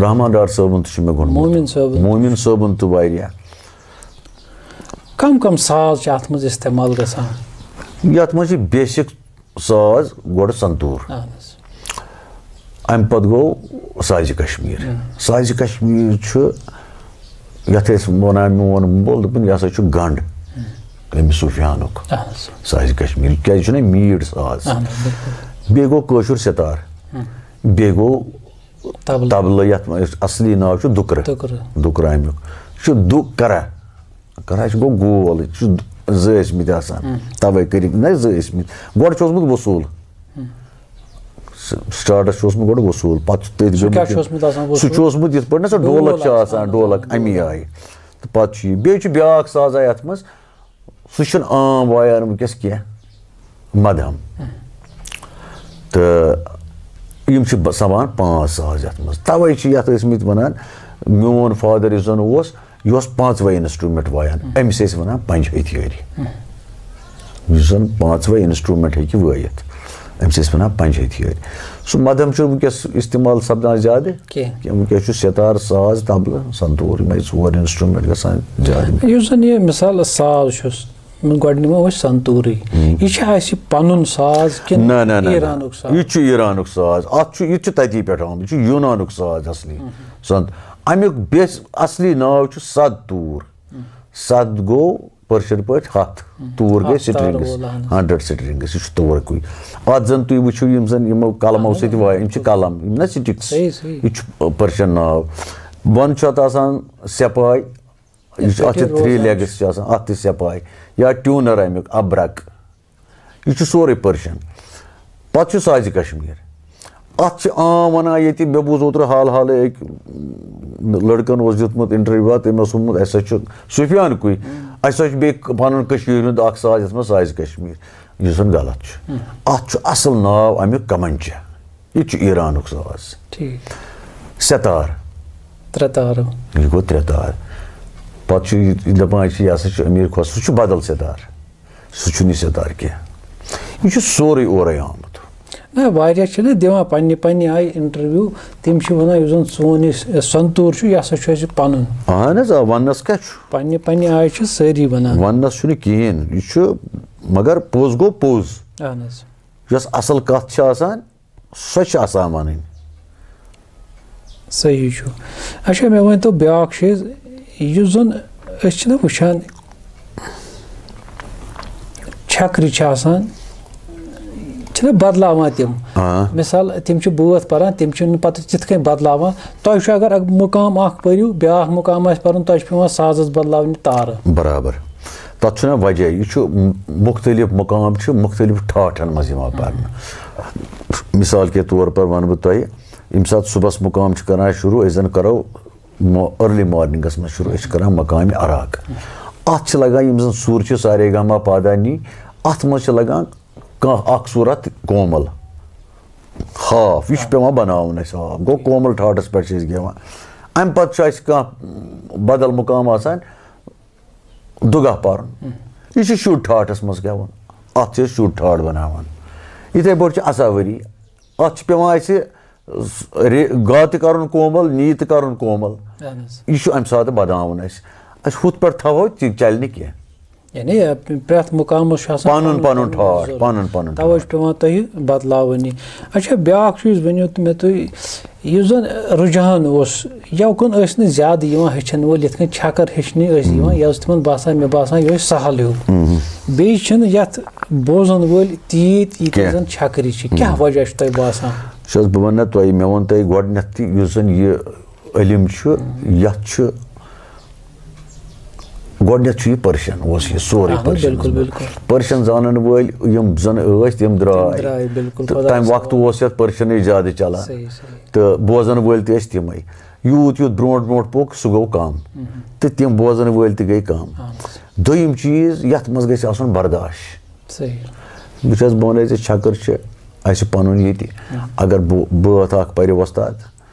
رحمان ڈار صٲبُن تہِ چھُ مےٚ گوٚنڈمُت۔ مومِن صٲبُن۔ مومِن صٲبُن تہِ واریاہ۔ کم کم ساز چھِ اتھ منٛز استعمال گژھان؟ یتھ منٛز چھِ بیسک ساز گۄڈٕ سنتوٗر۔ اہن حظ۔ امہِ پتہٕ گوٚو سازِ کشمیر۔ ہم۔ سازِ کشمیر چھُ، یتھ أسۍ ونان، میون مول دوٚپُن، یہِ ہسا چھُ گنڈ، ہم۔ أمِس سفیانُک۔ اہن حظ۔ سازِ کشمیر، کیازِ چھُنہٕ میٖٹھ ساز؟ اہن حظ، بِلکُل۔ بیٚیہِ گوٚو کٲشُر سِتار۔ ہم۔ بیٚیہِ گوٚو طبلہٕ۔ طبلہٕ، یتھ منٛز اصلی ناو چھُ دُکرٕ۔ دُکرٕ۔ دُکرٕ امیُک۔ یہِ چھُ دُکرہ۔ کران چھِ گوٚو گول، یہِ چھُ زٕ ٲسمٕتۍ آسان، ہم۔ توے کٔرِکھ نہ زٕ ٲسمٕتۍ۔ گۄڈٕ چھُ اوسمُت وصوٗل۔ ہم۔ س-، سٹارٹس چھُ اوسمُت گۄڈٕ وصوٗل، پتہٕ چھُ تٔتھۍ سُہ کیٛاہ گٔمٕتۍ چھُ یِم۔ اوسمُت آسان سُہ وصوٗل؟ چھُ اوسمُت یِتھ پٲٹھۍ نہ سا ڈولک ڈولک چھُ آسان، آسان، ڈولک ڈولک۔ امی آیہِ۔ تہٕ پتہٕ چھُ یہِ، بیٚیہِ چھُ بیٛاکھ سازا یتھ منٛز، سُہ چھُنہٕ عام وایان وٕنکیٚس کینٛہہ۔ مدہم۔ تہٕ یِم چھِ ب-، سَمان پانٛژھ ساز یَتھ منٛز۔ تَوَے چھِ یَتھ ٲسمٕتۍ وَنان، میون فادر یُس زَن اوس، یہِ اوس پانٛژوَے instrument وایان۔ أمِس ٲسۍ وَنان پنٛجہِ ہتھیٲرۍ۔ یُس زَن پانٛژوَے instrument ہیٚکہِ وٲیِتھ، أمِس ٲسۍ وَنان پنٛجہِ ہتھیٲرۍ۔ سُہ مدہم چھُنہٕ وٕنکیٚس استعمال سَپدان زیادٕ کینٛہہ۔ کینٛہہ۔ وٕنکیٚس چھُ سِتار، ساز، طبلہٕ، سنتوٗر، یِمَے ژور instrument گژھان زیادٕ۔ یُس زَن یہِ مِثال ساز چھُس، گۄڈٕ نِمو أسۍ سنتوٗرٕے۔ ہم۔ یہِ چھا اَسہِ پَنُن ساز کِنہٕ نہ، نہ، نہ، نہ۔ ایرانُک ساز؟ یہِ چھُ ایرانُک ساز۔ اَتھ چھُ، یہِ تہِ چھُ تَتی پٮ۪ٹھ آمُت۔ یہِ چھُ یوٗنانُک ساز اصلی۔ ہم۔ سنت-، اَمیُک بیس-، اصلی ناو چھُ ستوٗر۔ ہم۔ ست گوٚو پٔرشِیَن پٲٹھۍ ہَتھ۔ ہم۔ تور گٔے ہَتھ تارٕ strings، وول، اہن حظ۔ Hundred strings۔ یہِ چھُ تورکُے۔ اَتھ زَن تُہۍ وٕچھِو، یِم زَن یِمو قلمو اہن حظ۔ سۭتۍ وایان، یِم چھِ قلم، یِم نہ sticks۔ صحیح، صحیح۔ یہِ چھُ پٔرشِیَن ناو۔ بۄنہٕ چھُ اَتھ آسان سیپاے، یُس یِتھ اَتھ پٲٹھۍ چھِ یہِ three روزان legs چھِ۔ چھِ آسان، اَتھ تہِ سیپاے۔ یا tuner اَمیُک، اَبرَک۔ یہِ چھُ سورُے پٔرشِیَن۔ پَتہٕ چھُ سازِ کشمیر۔ اَتھ چھِ عام وَنان ییٚتہِ، مےٚ بوٗز اوترٕ حال حالٕے أکۍ لٔڑکَن اوس دیُتمُت interview، تٔمۍ اوس ووٚنمُت، اَسہِ حظ چھُ سفیانکُے، اَسہِ حظ چھُ بیٚیہِ پَنُن کٔشیٖرِ ہُنٛد اَکھ ساز یَتھ منٛز سازِ کشمیر، یُس زَن غلط چھُ۔ اَتھ چھُ اَصٕل ناو اَمیُک کمنچہ۔ یہِ تہِ چھُ ایرانُک ساز۔ ٹھیٖک۔ سِتار۔ ترٛےٚ تارٕ۔ یہِ گوٚو ترٛےٚ تار۔ پَتہٕ چھُ یہِ دَپان چھِ، یہِ ہسا چھُ أمیٖر خۄسرو، سُہ چھُ بدل سِتار۔ سُہ چھُنہٕ یہِ سِتار کینٛہہ۔ یہِ چھُ سورُے اورَے آمُت۔ نہ، واریاہ چھِنہ دِوان پنٛنہِ پنٛنہِ آیہِ interview۔ تِم چھِ وَنان، یُس زَن سون یہِ سنتوٗر چھُ، یہِ ہسا چھُ اَسہِ پَنُن۔ اہن حظ، آ، وَننَس کیٛاہ چھُ؟ پنٛنہِ پنٛنہِ آیہِ چھِ سٲری وَنان۔ وَننَس چھُنہٕ کِہیٖنۍ۔ یہِ چھُ، مگر پوٚز گوٚو پوٚز۔ اہن حظ۔ یۄس اَصٕل کَتھ چھِ آسان، سۄ چھِ آسان وَنٕنۍ۔ صحیح چھُ۔ اچھا، مےٚ ؤنۍ تو بیٛاکھ چیٖز، یُس زَن أسۍ چھِنہ وٕچھان، چھَکرِ چھِ آسان، تہٕ بدلاوان تِم۔ آ۔ مثال، تِم چھِ بٲتھ پران، تِم چھِنہٕ پتہٕ تِتھ کٔنۍ بدلاوان۔ تۄہہِ چھُ اگر اکھ مُقام اکھ پٔرِو، بیٛاکھ مُقام آسہِ پرُن، تۄہہِ چھُ پٮ۪وان سازس بدلاونہِ تارٕ۔ برابر۔ تَتھ چھُنہ وجہ، یہِ چھُ م-، مُختٔلِف مُقام چھِ مُختٔلِف ٹھاٹھن منٛز یِوان پرنہٕ۔ مثال کے طور پر وَنہٕ بہٕ تۄہہِ، ییٚمہِ ساتہٕ صُبحس مُقام چھُ کران شروٗع، أسۍ زَن کرو مو-، early morningس منٛز شروٗع، أسۍ چھِ کران مقامِ اراک۔ اَتھ چھِ لگان، یِم زَن سُر چھِ سارے گاما پادا نی، اَتھ منٛز چھِ لگان کانٛہہ اکھ صوٗرت کومل، ہاف، یہِ چھُ پٮ۪وان بَناوُن اَسہِ ہاف۔ گوٚو، کومل ٹھاٹھس پٮ۪ٹھ چھِ أسۍ گٮ۪وان۔ اَمہِ پَتہٕ چھُ اَسہِ کانٛہہ بدل مُقام آسان، دُگاہ پَرُن۔ یہِ چھُ شُر ٹھاٹھس منٛز گٮ۪وُن۔ اَتھ چھِ أسۍ شُر ٹھاٹھ بَناوان۔ یِتھَے پٲٹھۍ چھِ اَساوٲری۔ اَتھ چھِ پٮ۪وان اَسہِ س-، رے-، گا تہِ کَرُن کومل، نی تہِ کَرُن کومل۔ اَہَن حظ۔ یہِ چھُ اَمہِ ساتہٕ بَناوُن اَسہِ۔ اَسہِ ہُتھ پٮ۪ٹھ تھاوو، تہِ چَلہِ نہٕ کینٛہہ۔ یعنی، ٲ، پرٛٮ۪تھ مُقامَس چھُ آسان پَنُن پَنُن پَنُن ٹھاٹھ، ضروٗرت۔ پَنُن پَنُن تَوَے ٹھاٹھ۔ چھُ پٮ۪وان تۄہہِ بدلاوٕنۍ۔ اچھا، بیٛاکھ چیٖز ؤنِو تہٕ مےٚ تُہۍ، یُس زَن رُجحان اوس، یَوٕ کُن ٲسۍ نہٕ زیادٕ یِوان ہیٚچھَن وٲلۍ، یِتھ کٔنۍ چھَکَر ہیٚچھنہِ ٲسۍ یِوان، یہِ ٲس تِمَن باسان، مےٚ باسان، یہِ اوس سَہَل ہیوٗ۔ بیٚیہِ چھِنہٕ یَتھ بوزَن وٲلۍ تیٖتۍ، ییٖتیٛاہ کینٛہہ۔ زَن چھَکرِ چھِ۔ کیٛاہ وجہ چھُ تۄہہِ باسان؟ چھِ حظ، بہٕ وَنہٕ نا تۄہہِ، مےٚ ووٚن تۄہہِ گۄڈٕنٮ۪تھ تہِ، یُس زَن یہِ علم چھُ، یَتھ چھُ گۄڈٕنٮ۪تھ چھُ یہِ پٔرشن، اوس یہِ سورُے اَہَن حظ، پٔرشنَس بِلکُل، منٛز۔ بِلکُل۔ پٔرشن زانن وٲلۍ یِم زَن ٲسۍ، تِم درٛاے۔ تِم درٛاے، بِلکُل، تہٕ خۄدایَس تَمہِ وقتہٕ حوالہٕ۔ اوس یَتھ پٔرشنٕے زیادٕ چلان۔ صحیح، صحیح۔ تہٕ بوزن وٲلۍ تہِ ٲسۍ تِمے۔ یوٗت یوٗت برونٛٹھ برونٛٹھ پوٚک، سُہ گوٚو کم۔ تہٕ تِم بوزن وٲلۍ تہِ گٔے کم۔ اَہَن حظ۔ دوٚیِم چیٖز، یَتھ منٛز گژھِ آسُن برداش۔ صحیح۔ بہٕ چھَس، بہٕ وَنَے ژےٚ، چھَکٕر چھِ اَسہِ پَنُن ییٚتہِ۔ اگر بہٕ بٲتھ اَکھ پَرِ وۄستاد،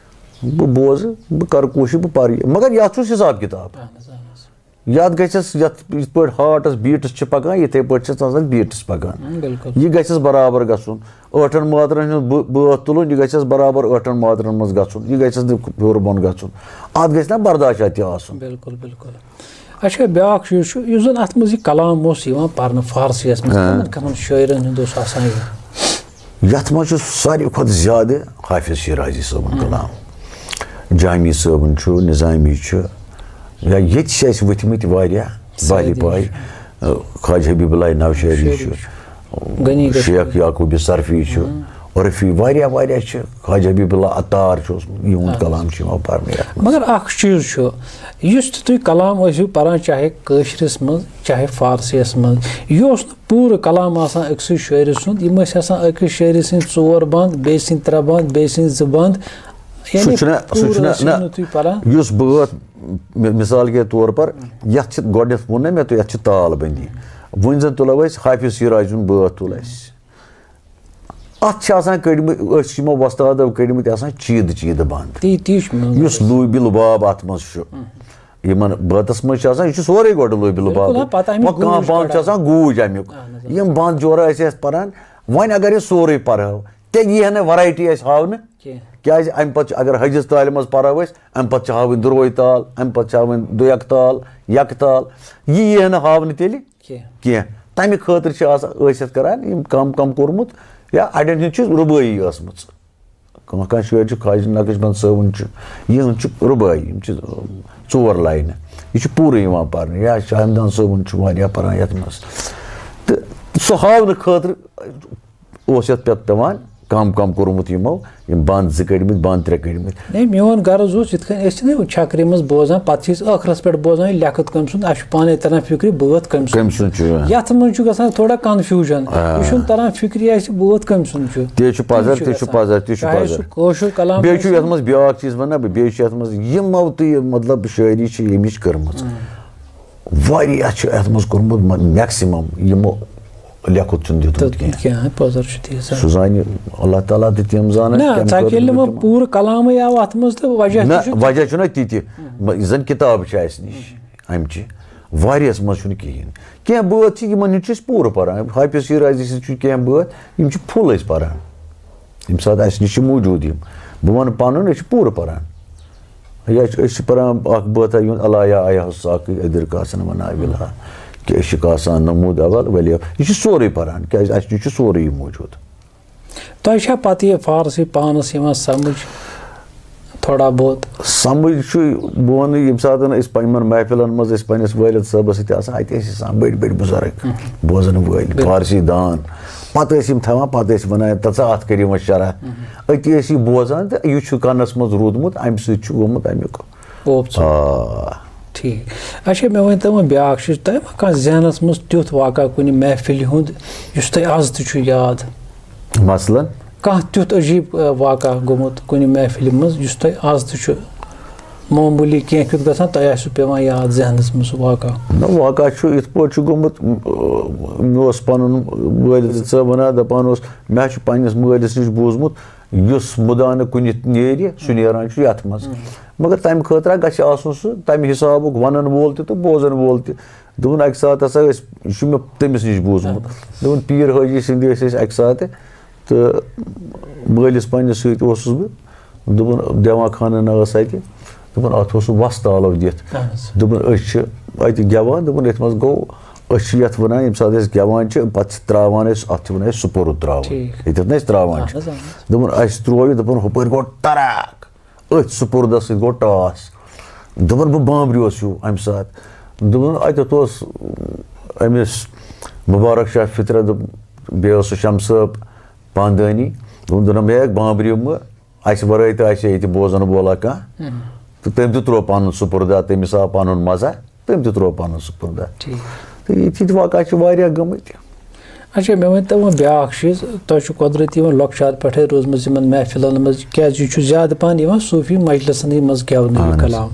بہٕ بوزٕ، بہٕ کَرٕ کوٗشِش، بہٕ پَرٕ یہِ۔ مگر یَتھ چھُس حِساب کِتاب۔ اَہَن حظ، اَہَن حظ۔ یَتھ گژھٮ۪س، یَتھ یِتھ پٲٹھۍ ہارٹَس بیٖٹٕس چھِ پَکان، یِتھَے پٲٹھۍ چھِ تَتھ بیٖٹٕس پَکان۔ ہُم، بِلکُل۔ یہِ گژھٮ۪س برابر گژھُن۔ ٲٹھَن ماترَن ہُنٛد بٲ-، بٲتھ تُلُن، یہِ گژھٮ۪س برابر ٲٹھَن ماترَن منٛز گژھُن۔ یہِ گژھٮ۪س نہٕ ہیوٚر بۄن گژھُن۔ اَتھ گژھِ نہ برداشت تہِ آسُن۔ بِلکُل، بِلکُل۔ اچھا، بیٛاکھ چیٖز چھُ، یُس زَن اَتھ منٛز یہِ کلام اوس یِوان پَرنہٕ فارسیَس منٛز، ہاں۔ کَمَن کَمَن شٲعرَن ہُنٛد اوس آسان یہِ؟ یَتھ منٛز چھُ ساروی کھۄتہٕ زیادٕ حافظ شیرازی صٲبُن کلام، جامی صٲبُن چھُ، نظامی چھُ، یا ییٚتہِ چھِ اَسہِ ؤتھمٕتۍ واریاہ، سعدی بالی پاے، چھُ۔ خواجہ حبیب اللہ نوشہری چھُ، شیخ یعقوب صرفی چھُ، عرفی، واریاہ، واریاہ چھِ۔ خواجہ حبیب اللہ عطار چھُ اوسمُت، یِہُنٛد کلام چھُ یِوان پرنہٕ یَتھ منٛز۔ مگر اَکھ چیٖز چھُ، یُس تہِ تُہۍ کلام ٲسِو پران، چاہے کٲشرِس منٛز، چاہے فارسیَس منٛز، یہِ اوس نہٕ پوٗرٕ کلام آسان أکسٕے شٲعرٕ سُنٛد، یِم ٲسۍ آسان أکِس شٲعرٕ سٕنٛدۍ ژور بند، بیٚیہِ سٕنٛدۍ ترٛےٚ بند، بیٚیہِ سٕنٛدۍ زٕ بند۔ سُہ یعنی چھُنہ، سُہ پوٗرٕ چھُنہ، ٲسِو نہ، نہٕ تُہۍ پران۔ یُس بٲتھ، مِ-، مثال کے طور پر، یَتھ چھِ گۄڈٕنٮ۪تھ ووٚن نہ مےٚ تۄہہِ، یَتھ چھِ تال بندی۔ وۄنۍ زَن تُلو أسۍ حافظ شیرازیُن بٲتھ تُل اَسہِ۔ اَتھ چھِ آسان کٔڑمٕتۍ، أسۍ چھِ یِمو وۄستادو کٔڑمٕتۍ آسان چیٖدٕ چیٖدٕ بند۔ تی، تی چھُ مےٚ یُس لوٗبِ لُباب اَتھ منٛز چھُ۔ یِمن بٲتس منٛز چھِ آسان، یہِ چھُ سورُے گۄڈٕ لوٗبِ لُباب۔ بِلکُل، ہاں، پتہٕ اَمیُک وۄنۍ کانٛہہ گوٗج بند چھُ کڑان۔ آسان گوٗج اَمیُک۔ اہن حظ، آ۔ یِم بند جورٕ أسۍ ٲسۍ پران، وۄنۍ اگر یہِ سورُے پرہو، تیٚلہِ یی ہا نہٕ ویرایٹی اَسہِ ہاونہٕ۔ کینٛہہ۔ کیٛازِ اَمہِ پتہٕ چھُ، اگر حجِس تالہِ منٛز پرو أسۍ، اَمہِ پتہٕ چھِ ہاوٕنۍ دُروے تال، اَمہِ پتہٕ چھِ ہاوٕنۍ دُیکہٕ تال، یکہٕ تال، یہِ یی ہا نہٕ ہاونہٕ تیٚلہِ۔ کینٛہہ۔ کینٛہہ۔ تَمہِ خٲطرٕ چھِ آسان ٲسِتھ کران یِم کم کم کوٚرمُت یا اَڑٮ۪ن ہٕنٛز چھِ رُبٲعی ٲسمٕژ۔ کانٛہہ کانٛہہ شٲعر چھُ، خواجہ نقش بند صٲبُن چھُ، یِہُنٛد چھُ رُبٲعی، یِم چھِ ژور لاینہٕ۔ یہِ چھُ پوٗرٕ یِوان پرنہٕ۔ یا شاہ ہمدان صٲبُن چھُ واریاہ پران یَتھ منٛز۔ تہٕ سُہ ہاونہٕ خٲطرٕ اوس یَتھ پٮ۪تھ پٮ۪وان کم کم کوٚرمُت یِمو، یِم بند زٕ کٔڑمٕتۍ، بند ترٛےٚ کٔڑمٕتۍ۔ نہیں، میون غرض اوس یِتھ کٔنۍ أسۍ چھِنہ چھکرِ منٛز بوزان، پتہٕ چھِ أسۍ ٲخرس پٮ۪ٹھ بوزان یہِ لیٚکھت کٔمۍ سُنٛد، اَسہِ چھُ پانے تران فِکرِ بٲتھ کٔمۍ سُنٛد کٔمۍ چھُ۔ سُنٛد چھُ؟ یَتھ منٛز چھُ گژھان تھوڑا کنفیوٗجن۔ آ۔ یہِ چھُنہٕ تران فِکرِ اَسہِ بٲتھ کٔمۍ سُنٛد چھُ۔ تہِ چھُ پَزر، تہِ چھُ گژھان۔ پَزر، تہِ چھُ چاہے پَزر۔ سُہ کٲشُر کلام بیٚیہِ چھُ ٲسِن۔ یَتھ منٛز بیٛاکھ چیٖز وَنہٕ نا بہٕ، بیٚیہِ چھُ یَتھ منٛز یِمو تہِ یہِ مطلب شٲعری چھِ ییٚمِچ کٔرمٕژ۔ واریاہ چھُ یَتھ منٛز کوٚرمُت، مہ-، میکسِمم یِمو لیٚکھُت چھُنہٕ دیُتمُت تہٕ کینٛہہ۔ کینٛہہ، پَزر چھُ تی سا۔ سُہ زانہِ اللہ تعالیٰ تہٕ تِم زانن نہ، کَمہِ ژٕ خٲطرٕ ییٚلہِ نہٕ دیُتمُت۔ پوٗرٕ کلامٕے آو اَتھ منٛز تہٕ وجہ نہ، تہِ چھُ۔ وجہ چھُنہ تہِ تہِ، مہ-، یُس زَن کِتاب چھِ اَسہِ نِش اَمچہِ، واریاہَس منٛز چھُنہٕ کِہیٖنۍ۔ کینٛہہ بٲتھ چھِ، یِمَن ہِنٛدۍ چھِ أسۍ پوٗرٕ پَران۔ حافظ شیرازی سٕنٛدۍ چھِ کینٛہہ بٲتھ، یِم چھِ full أسۍ پَران۔ ییٚمہِ ساتہٕ اَسہِ نِش چھِ موٗجوٗد یِم، بہٕ وَنہٕ پَنُن، أسۍ چھِ پوٗرٕ پَران۔ یا چھِ، أسۍ چھِ پَران اَکھ بٲتھا یُہُنٛد، الا یا ایہا الساقی ادر کاسن مناولہ، کہِ عشق آسان نمود اول ولی، یہِ چھِ سورُے پَران، کیٛازِ اَسہِ نِش چھُ سورُے یہِ موٗجوٗد۔ تۄہہِ چھا پَتہٕ یہِ فارسی پانَس یِوان سَمٕجھ؟ تھوڑا بہت۔ سمجھ چھُ، بہٕ وَنہٕ، ییٚمہِ ساتہٕ أسۍ پنٕنٮ۪ن محفلن منٛز ٲسۍ پننِس والد صٲبس سۭتۍ آسان، اَتہِ ٲسۍ آسان بٔڑۍ بٔڑۍ بُزرگ، بوزن وٲلۍ، فارسی دان۔ پتہٕ ٲسۍ یِم تھاوان، پتہٕ ٲسۍ وَنان، "تَتھ ژٕ اَتھ کٔرِو وۄنۍ شرح۔" أتی ٲسۍ یہِ بوزان تہٕ یہِ چھُ کَنَس منٛز روٗدمُت، اَمہِ سۭتۍ چھُ گوٚمُت اَمیُک۔ اوپ ژٕ۔ آ۔ ٹھیٖک۔ اچھا، مےٚ ؤنۍ تو وۄنۍ بیٛاکھ چیٖز، تۄہہِ ما کانٛہہ ذہنَس منٛز تیُتھ واقعہ کُنہِ محفِلہِ ہُنٛد یُس تۄہہِ آز تہِ چھُ یاد؟ مثلاً؟ کانٛہہ تیُتھ عجیٖب، آ، واقعہ گوٚمُت کُنہِ محفِلہِ منٛز یُس تۄہہِ آز تہِ چھُ معموٗلی کینٛہہ کیُتھ گژھان، تۄہہِ آسِوٕ پٮ۪وان یاد ذہنَس منٛز سُہ واقعہ؟ نہ، واقعہ چھُ یِتھ پٲٹھۍ چھُ گوٚمُت، مےٚ اوس پَنُن والد صٲب وَنان، دَپان اوس، مےٚ چھُ پنٛنِس مٲلِس نِش بوٗزمُت، یُس مُدانہٕ کُنہِ نیرِ، سُہ نیران چھُ یَتھ منٛز۔ مگر تَمہِ خٲطرٕ گژھِ آسُن سُہ تَمہِ حِسابُک وَنَن وول تہِ تہٕ بوزَن وول تہِ۔ دوٚپُن، اَکہِ ساتہٕ ہسا ٲسۍ، یہِ چھُ مےٚ تٔمِس نِش بوٗزمُت۔ دوٚپُن، پیٖر حٲجی سٕنٛدِ ٲسۍ أسۍ اَکہِ ساتہٕ تہٕ مٲلِس پنٛنِس سۭتۍ اوسُس بہٕ۔ دوٚپُن، دیوان خانہ نہ ٲس اَتہِ۔ دوٚپُن، اَتھ اوس سُہ وَس تالو دِتھ۔ اہن حظ۔ دوٚپُن، أسۍ چھِ اَتہِ گٮ۪وان۔ دوٚپُن، أتھۍ منٛز گوٚو، أسۍ چھِ یَتھ وَنان، ییٚمہِ ساتہٕ أسۍ گٮ۪وان چھِ، پَتہٕ چھِ ترٛاوان أسۍ، اَتھ چھِ وَنان أسۍ سُپُرُد ترٛاوُن۔ ٹھیٖک۔ ییٚتٮ۪تھ نہ أسۍ ترٛاوان چھِ۔ اہن حظ، اہن حظ۔ دوٚپُن، اَسہِ ترٛوو یہِ، دوٚپُن، ہُپٲرۍ گوٚو ٹَراک۔ أتھۍ سُپُردَس سۭتۍ گوٚو ٹاس۔ دوٚپُن، بہٕ بامبریوس ہیوٗ اَمہِ ساتہٕ۔ دوٚپُن، اَتٮ۪تھ اوس أمِس مُبارک شاہ فطرت، دوٚپ، بیٚیہِ اوس سُہ شمہٕ صٲب پاندٲنی۔ دوٚپُن، دوٚپُن، مےٚ ہیٚکھ بامبریو مہٕ، اَسہِ وَرٲے تہِ آسہِ ہے ییٚتہِ بوزَن وولا کانٛہہ۔ تہٕ تٔمۍ تہِ ترٛوو پَنُن سُپُردا، تٔمِس آو پَنُن مَزٕ، تٔمۍ تہِ ترٛوو پَنُن سُپُردا۔ ٹھیٖک۔ تہٕ یِتھۍ یِتھۍ واقعہ چھِ واریاہ گٔمٕتۍ۔ اچھا، مےٚ ؤنۍ تو وۄنۍ بیٛاکھ چیٖز، تۄہہِ چھُ قۄدرٔتی یِوان لۄکچار پٮ۪ٹھَے روٗزمٕژ یِمَن محفِلَن منٛز، کیٛازِ یہِ چھُ زیادٕ پَہَن یِوان صوٗفی مجلِسَن منٛز گٮ۪ونہٕ یہِ اہن حظ۔ کلام۔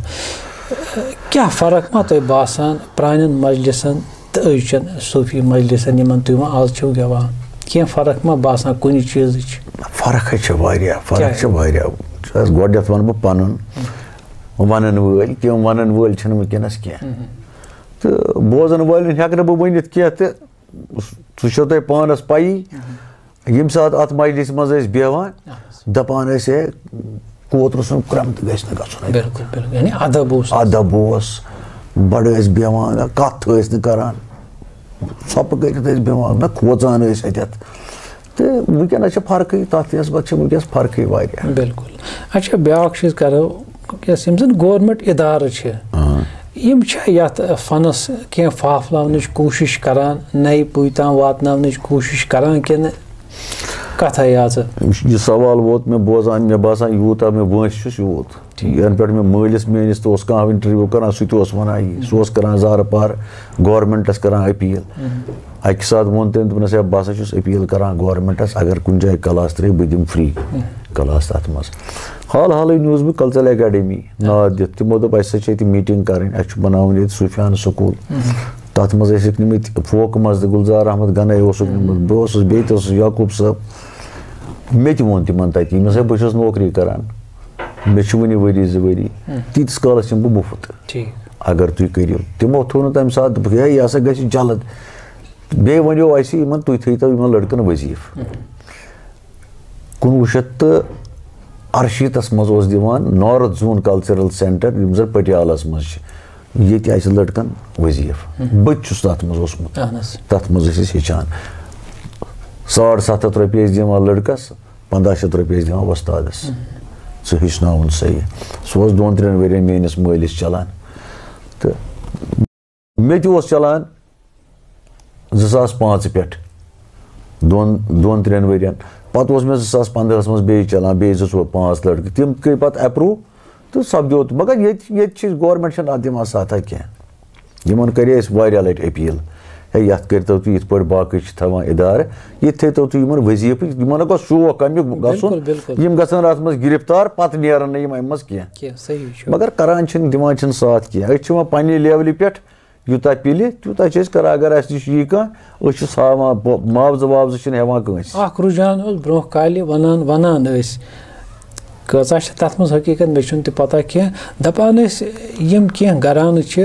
کیٛاہ فرق ما تۄہہِ باسان پرٛانٮ۪ن مجلِسَن تہٕ أزچٮ۪ن صوٗفی مجلِسَن یِمَن تُہۍ وۄنۍ آز چھِو گٮ۪وان؟ کینٛہہ فرق ما باسان کُنہِ چیٖزٕچ؟ فرق حظ چھِ واریاہ، فرق کیٛاہ؟ چھِ واریاہ۔ وٕچھ حظ، گۄڈٕنٮ۪تھ وَنہٕ بہٕ پَنُن، وَنَن وٲلۍ، کینٛہہ وَنَن وٲلۍ چھِنہٕ وٕنکیٚنَس کینٛہہ۔ تہٕ بوزَن وٲلٮ۪ن ہٮ۪کہٕ نہٕ بہٕ ؤنِتھ کینٛہہ تہٕ سُہ چھو تۄہہِ پانَس پَیی۔ ییٚمہِ ساتہٕ اَتھ مجلِسہِ منٛز ٲسۍ بیٚہوان، اہن حظ۔ دَپان ٲسۍ، "ہے، کوترٕ سُنٛد کرٛم تہِ گژھِ نہٕ گژھُن اَتہِ۔" بِلکُل، بِلکُل۔ یعنی ادب اوس۔ ادب اوس، بَڑٕ ٲسۍ بیٚہوان، کَتھ ٲسۍ نہٕ کَران، ژھۄپہٕ کٔرِتھ ٲسۍ بیٚہوان، نہ کھوژان ٲسۍ اَتٮ۪تھ۔ تہٕ وٕنکیٚنَس چھِ فرقٕے، تَتھ نسبت چھِ وٕنکیٚس فرقٕے واریاہ۔ بِلکُل۔ اچھا، بیٛاکھ چیٖز کَرو، یۄس یِم زَن گورمٮ۪نٛٹ اِدارٕ چھِ، آ۔ یِم چھا یَتھ فنَس کینٛہہ پھاپھلاونٕچ کوٗشِش کران، نَیہِ پُے تام واتناونٕچ کوٗشِش کران کِنہٕ کَتھَے یٲژ؟ یہِ سوال ووت مےٚ بوزان، مےٚ باسان، یوٗتاہ مےٚ وٲنٛسہِ چھُس، یوٗت۔ ٹھیٖک۔ یَنہٕ پٮ۪ٹھ مےٚ مٲلِس میٛٲنِس تہِ اوس کانٛہہ اِنٹروِو کران، سُہ تہِ اوس وَنان یی۔ سُہ اوس کران زارٕ پار گورمٮ۪نٛٹَس کران اپیٖل۔ اَکہِ ساتہٕ ووٚن تٔمۍ، دوٚپنَس، "ہے، بہٕ ہسا چھُس اپیٖل کران گورمٮ۪نٛٹَس، اگر کُنہِ جایہِ کلاس ترٛٲیِو، بہٕ دِمہٕ فری کلاس تَتھ منٛز۔" حال حالٕے نیوٗز بہٕ کلچرل اکیڈمی ناد دِتھ، تِمو دوٚپ، "اَسہِ سۭتۍ چھِ ییٚتہِ میٖٹِنٛگ کَرٕنۍ، اَسہِ چھُ بَناوُن ییٚتہِ صوٗفیانہٕ سکوٗل۔" تَتھ منٛز ٲسِکھ نِمٕتۍ فوکہٕ منٛز تہٕ گُلزار احمد گنایی اوسُکھ نِمُت، بہٕ اوسُس، بیٚیہِ تہِ اوسُس یعقوب صٲب۔ مےٚ تہِ ووٚن تِمَن تَتہِ، ییٚمِس بہٕ چھُس نوکری کَران، مےٚ چھُ وٕنہِ ؤری زٕ ؤری، تیٖتِس کالَس یِمہٕ بہٕ مُفت، ٹھیٖک۔ اگر تُہۍ کٔرِو۔ تِمو تھوٚو نہٕ تَمہِ ساتہٕ، دوٚپُکھ، "ہے، یہِ ہسا گژھِ جلد۔" بیٚیہِ ؤنِو اَسہِ یِمَن، تُہۍ تھٲیِو یِمَن لٔڑکَن وظیٖفہٕ۔ کُنوُہ شیٚتھ تہٕ اَرشیٖتَس منٛز اوس دِوان نارتھ زون کلچرل سینٹر، یِم زَن پٹیالَس منٛز چھِ، ییٚتہِ اَسہِ لٔڑکَن وظیٖفہٕ۔ بہٕ تہِ چھُس تَتھ منٛز اوسمُت۔ اہن حظ۔ تَتھ منٛز ٲسۍ أسۍ ہیٚچھان۔ ساڑ سَتھ ہَتھ رۄپیہِ ٲسۍ دِوان لٔڑکَس، پنٛداہ شیٚتھ رۄپیہِ ٲسۍ دِوان وۄستادَس۔ سُہ ہیٚچھناوُن صحیح۔ سُہ اوس دۄن ترٛٮ۪ن ؤرِین میٛٲنِس مٲلِس چَلان۔ تہٕ مےٚ تہِ اوس چَلان زٕ ساس پانٛژھ پٮ۪ٹھ دۄن، دۄن ترٛٮ۪ن ؤرِین۔ پَتہٕ اوس مےٚ زٕ ساس پنٛدہَس منٛز بیٚیہِ چَلان، بیٚیہِ زٕ ژور پانٛژھ لٔڑکہٕ۔ تِم گٔے پَتہٕ ایپروو تہٕ سَپدیو تہِ۔ مگر ییٚتہِ، ییٚتہِ چھِ گورمٮ۪نٛٹ چھَنہٕ اَتھ دِوان سَتھا کینٛہہ۔ یِمَن کَرے اَسہِ واریاہ لَٹہِ اپیٖل، ہے، یَتھ کٔرۍتو تُہۍ یِتھ پٲٹھۍ باقٕے چھِ تھاوان اِدارٕ، ییٚتہِ تھٲیتو تُہۍ یِمَن وظیٖفہٕ، یِمَن گوٚژھ شوق اَمیُک گژھُن، بِلکُل، بِلکُل۔ یِم گژھن اَتھ منٛز گِرفتار، پَتہٕ نیرَن نہٕ یِم اَمہِ منٛز کینٛہہ۔ کینٛہہ، صحیح چھُ۔ مگر کَران چھِنہٕ، دِوان چھِنہٕ ساتھ کینٛہہ۔ أسۍ چھِ وۄنۍ پنٛنہِ لیولہِ پٮ۪ٹھ یوٗتاہ پِلہِ، تیوٗتاہ چھِ أسۍ کَران۔ اگر اَسہِ نِش یی کانٛہہ، أسۍ چھِ ساوان ب-، معاوضہٕ واوضہٕ چھِنہٕ ہٮ۪وان کٲنٛسہِ۔ اَکھ رُجحان اوس برٛونٛہہ کالہِ وَنان، وَنان ٲسۍ، کۭژاہ چھِ تَتھ منٛز حقیٖقت، مےٚ چھُنہٕ تہِ پَتہ کینٛہہ۔ دَپان ٲسۍ، یِم کینٛہہ گَرانہٕ چھِ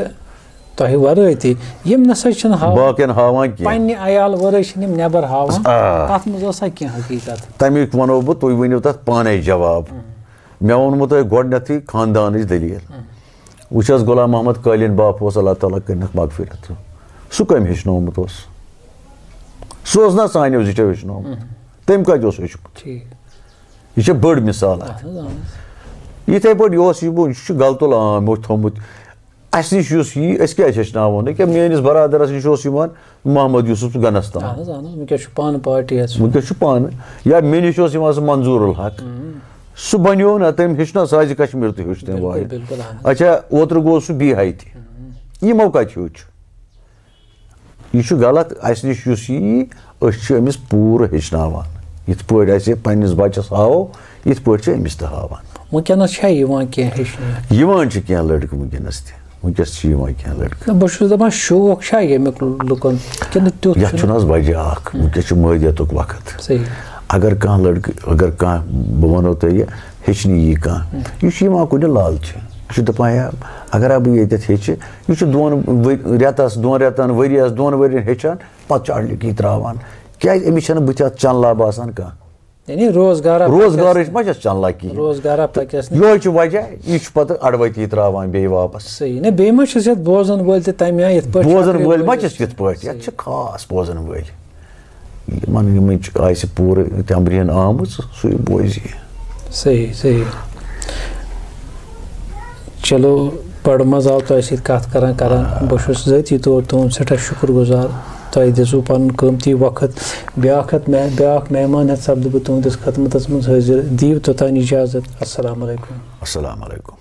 تۄہہِ وَرٲے تہِ، یِم نہ سا چھِنہٕ ہاوان، باقیَن ہاوان کینٛہہ۔ پنٛنہِ عیال وَرٲے چھِنہٕ یِم نٮ۪بَر ہاوان۔ آ۔ تَتھ منٛز ٲسا کینٛہہ حقیٖقت؟ تَمیُک وَنو بہٕ، تُہۍ ؤنِو تَتھ پانَے جواب۔ مےٚ ووٚنمو تۄہہِ گۄڈٕنٮ۪تھٕے خاندانٕچ دٔلیٖل۔ وٕچھ حظ، غلام محمد قٲلیٖن باپھ اوس، اللہ تعالیٰ کٔرِنَکھ مغفرت۔ سُہ کٔمۍ ہیٚچھنومُت اوس؟ سُہ اوس نہ سانیو زِٹھیو ہیٚچھنومُت۔ تٔمۍ کَتہِ اوس ہیوٚچھمُت؟ ٹھیٖک۔ یہِ چھےٚ بٔڑ مِثال اَتھ۔ اَہَن حظ، اَہَن حظ۔ یِتھَے پٲٹھۍ یہِ اوس یہِ بہٕ، یہِ چھُ غلط العام یِمو تھوٚمُت۔ اَسہِ نِش یُس یی، أسۍ کیٛازِ ہیٚچھناوو نہٕ؟ کیٛاہ میٛٲنِس برادَرَس نِش اوس یِوان محمد یوٗسُف گنستان۔ اہن حظ، اہن حظ، وٕنکیٚس چھُ پانہٕ پارٹی حظ۔ وٕنکیٚس چھُ پانہٕ، یا مےٚ نِش اوس یِوان سُہ منظوٗر الحق۔ سُہ بَنیو نہ، تٔمۍ ہیٚچھ نہ ساز کشمیر تہٕ ہیوٚچھ تٔمۍ بِلکُل، واریاہ۔ بِلکُل، اہن حظ۔ اچھا، اوترٕ گوٚو سُہ بِہاے تہِ۔ یِمو کَتہِ ہیوٚچھ؟ یہِ چھُ غلط۔ اَسہِ نِش یُس یی، أسۍ چھِ أمِس پوٗرٕ ہیٚچھناوان۔ یِتھ پٲٹھۍ اَسہِ پنٛنِس بَچَس ہاوو، یِتھ پٲٹھۍ چھِ أمِس تہِ ہاوان۔ وٕنکیٚنَس چھا یِوان کینٛہہ ہیٚچھنہٕ؟ یِوان چھِ کینٛہہ لٔڑکہٕ وٕنکیٚنَس تہِ۔ وٕنکیٚس چھِ یِوان کینٛہہ لٔڑکہٕ۔ نہ، بہٕ چھُس دَپان، شوق چھا ییٚمیُک لُکَن کِنہٕ تیُتھ یَتھ چھُنہٕ؟ چھُنہٕ حظ وجہ اَکھ، وٕنکیٚس چھُ مٲدیتُک وقت۔ صحیح۔ اگر کانٛہہ لٔڑکہٕ، اگر کانٛہہ، بہٕ وَنو تۄہہِ، یہِ ہیٚچھنہٕ یی کانٛہہ، یہِ چھُ یِوان کُنہِ لالچہِ۔ یہِ چھُ دَپان، "ہے، اگر ہا بہٕ ییٚتٮ۪تھ ہیٚچھِ"، یہِ چھُ دۄن ؤ-، رٮ۪تَس، دۄن رٮ۪تَن، ؤریَس، دۄن ؤرِین ہیٚچھان، پَتہٕ چھُ اَڑلیُک یہِ ترٛاوان۔ کیٛازِ؟ أمِس چھَنہٕ بٕتھِ اَتھ چَنلہ باسان کانٛہہ۔ یعنی روزگارا روزگارٕچ پَکٮ۪س نہٕ۔ ما چھَس چَنلہ کِہیٖنۍ؟ روزگارا پَکٮ۪س نہٕ۔ یِہوٚے چھُ وجہ، یہِ چھُ پَتہٕ اَڑوَتی ترٛاوان بیٚیہِ واپَس۔ صحیح۔ نہ، بیٚیہِ ما چھِس یَتھ بوزَن وٲلۍ تہِ تَمہِ آیہِ یِتھ پٲٹھۍ بوزَن چھِ وٲلۍ ما اَپٲرۍ چھِس یِتھ پٲٹھۍ؟ یَتھ صحیح۔ چھِ خاص بوزَن وٲلۍ۔ یِمَن، یِمَن چھِ آسہِ پوٗرٕ تَمبرِہن آمٕژ، سُے بوزِ۔ صحیح، صحیح۔ چلو، بَڑٕ مَزٕ آو تۄہہِ سۭتۍ کَتھ کَران کَران۔ بہٕ چھُس ذٲتی طور تُہُنٛد سٮ۪ٹھاہ شُکُر گُزار۔ تۄہہِ دِژوٕ پَنُن قۭمتی وقت۔ بیٛاکھ ہَتھ مے-، بیٛاکھ مہمان ہٮ۪تھ سَپدٕ بہٕ تُہٕنٛدِس خدمتَس منٛز حٲضِر۔ دِیِو توٚتام اِجازت۔ السلام علیکُم۔ السلام علیکُم۔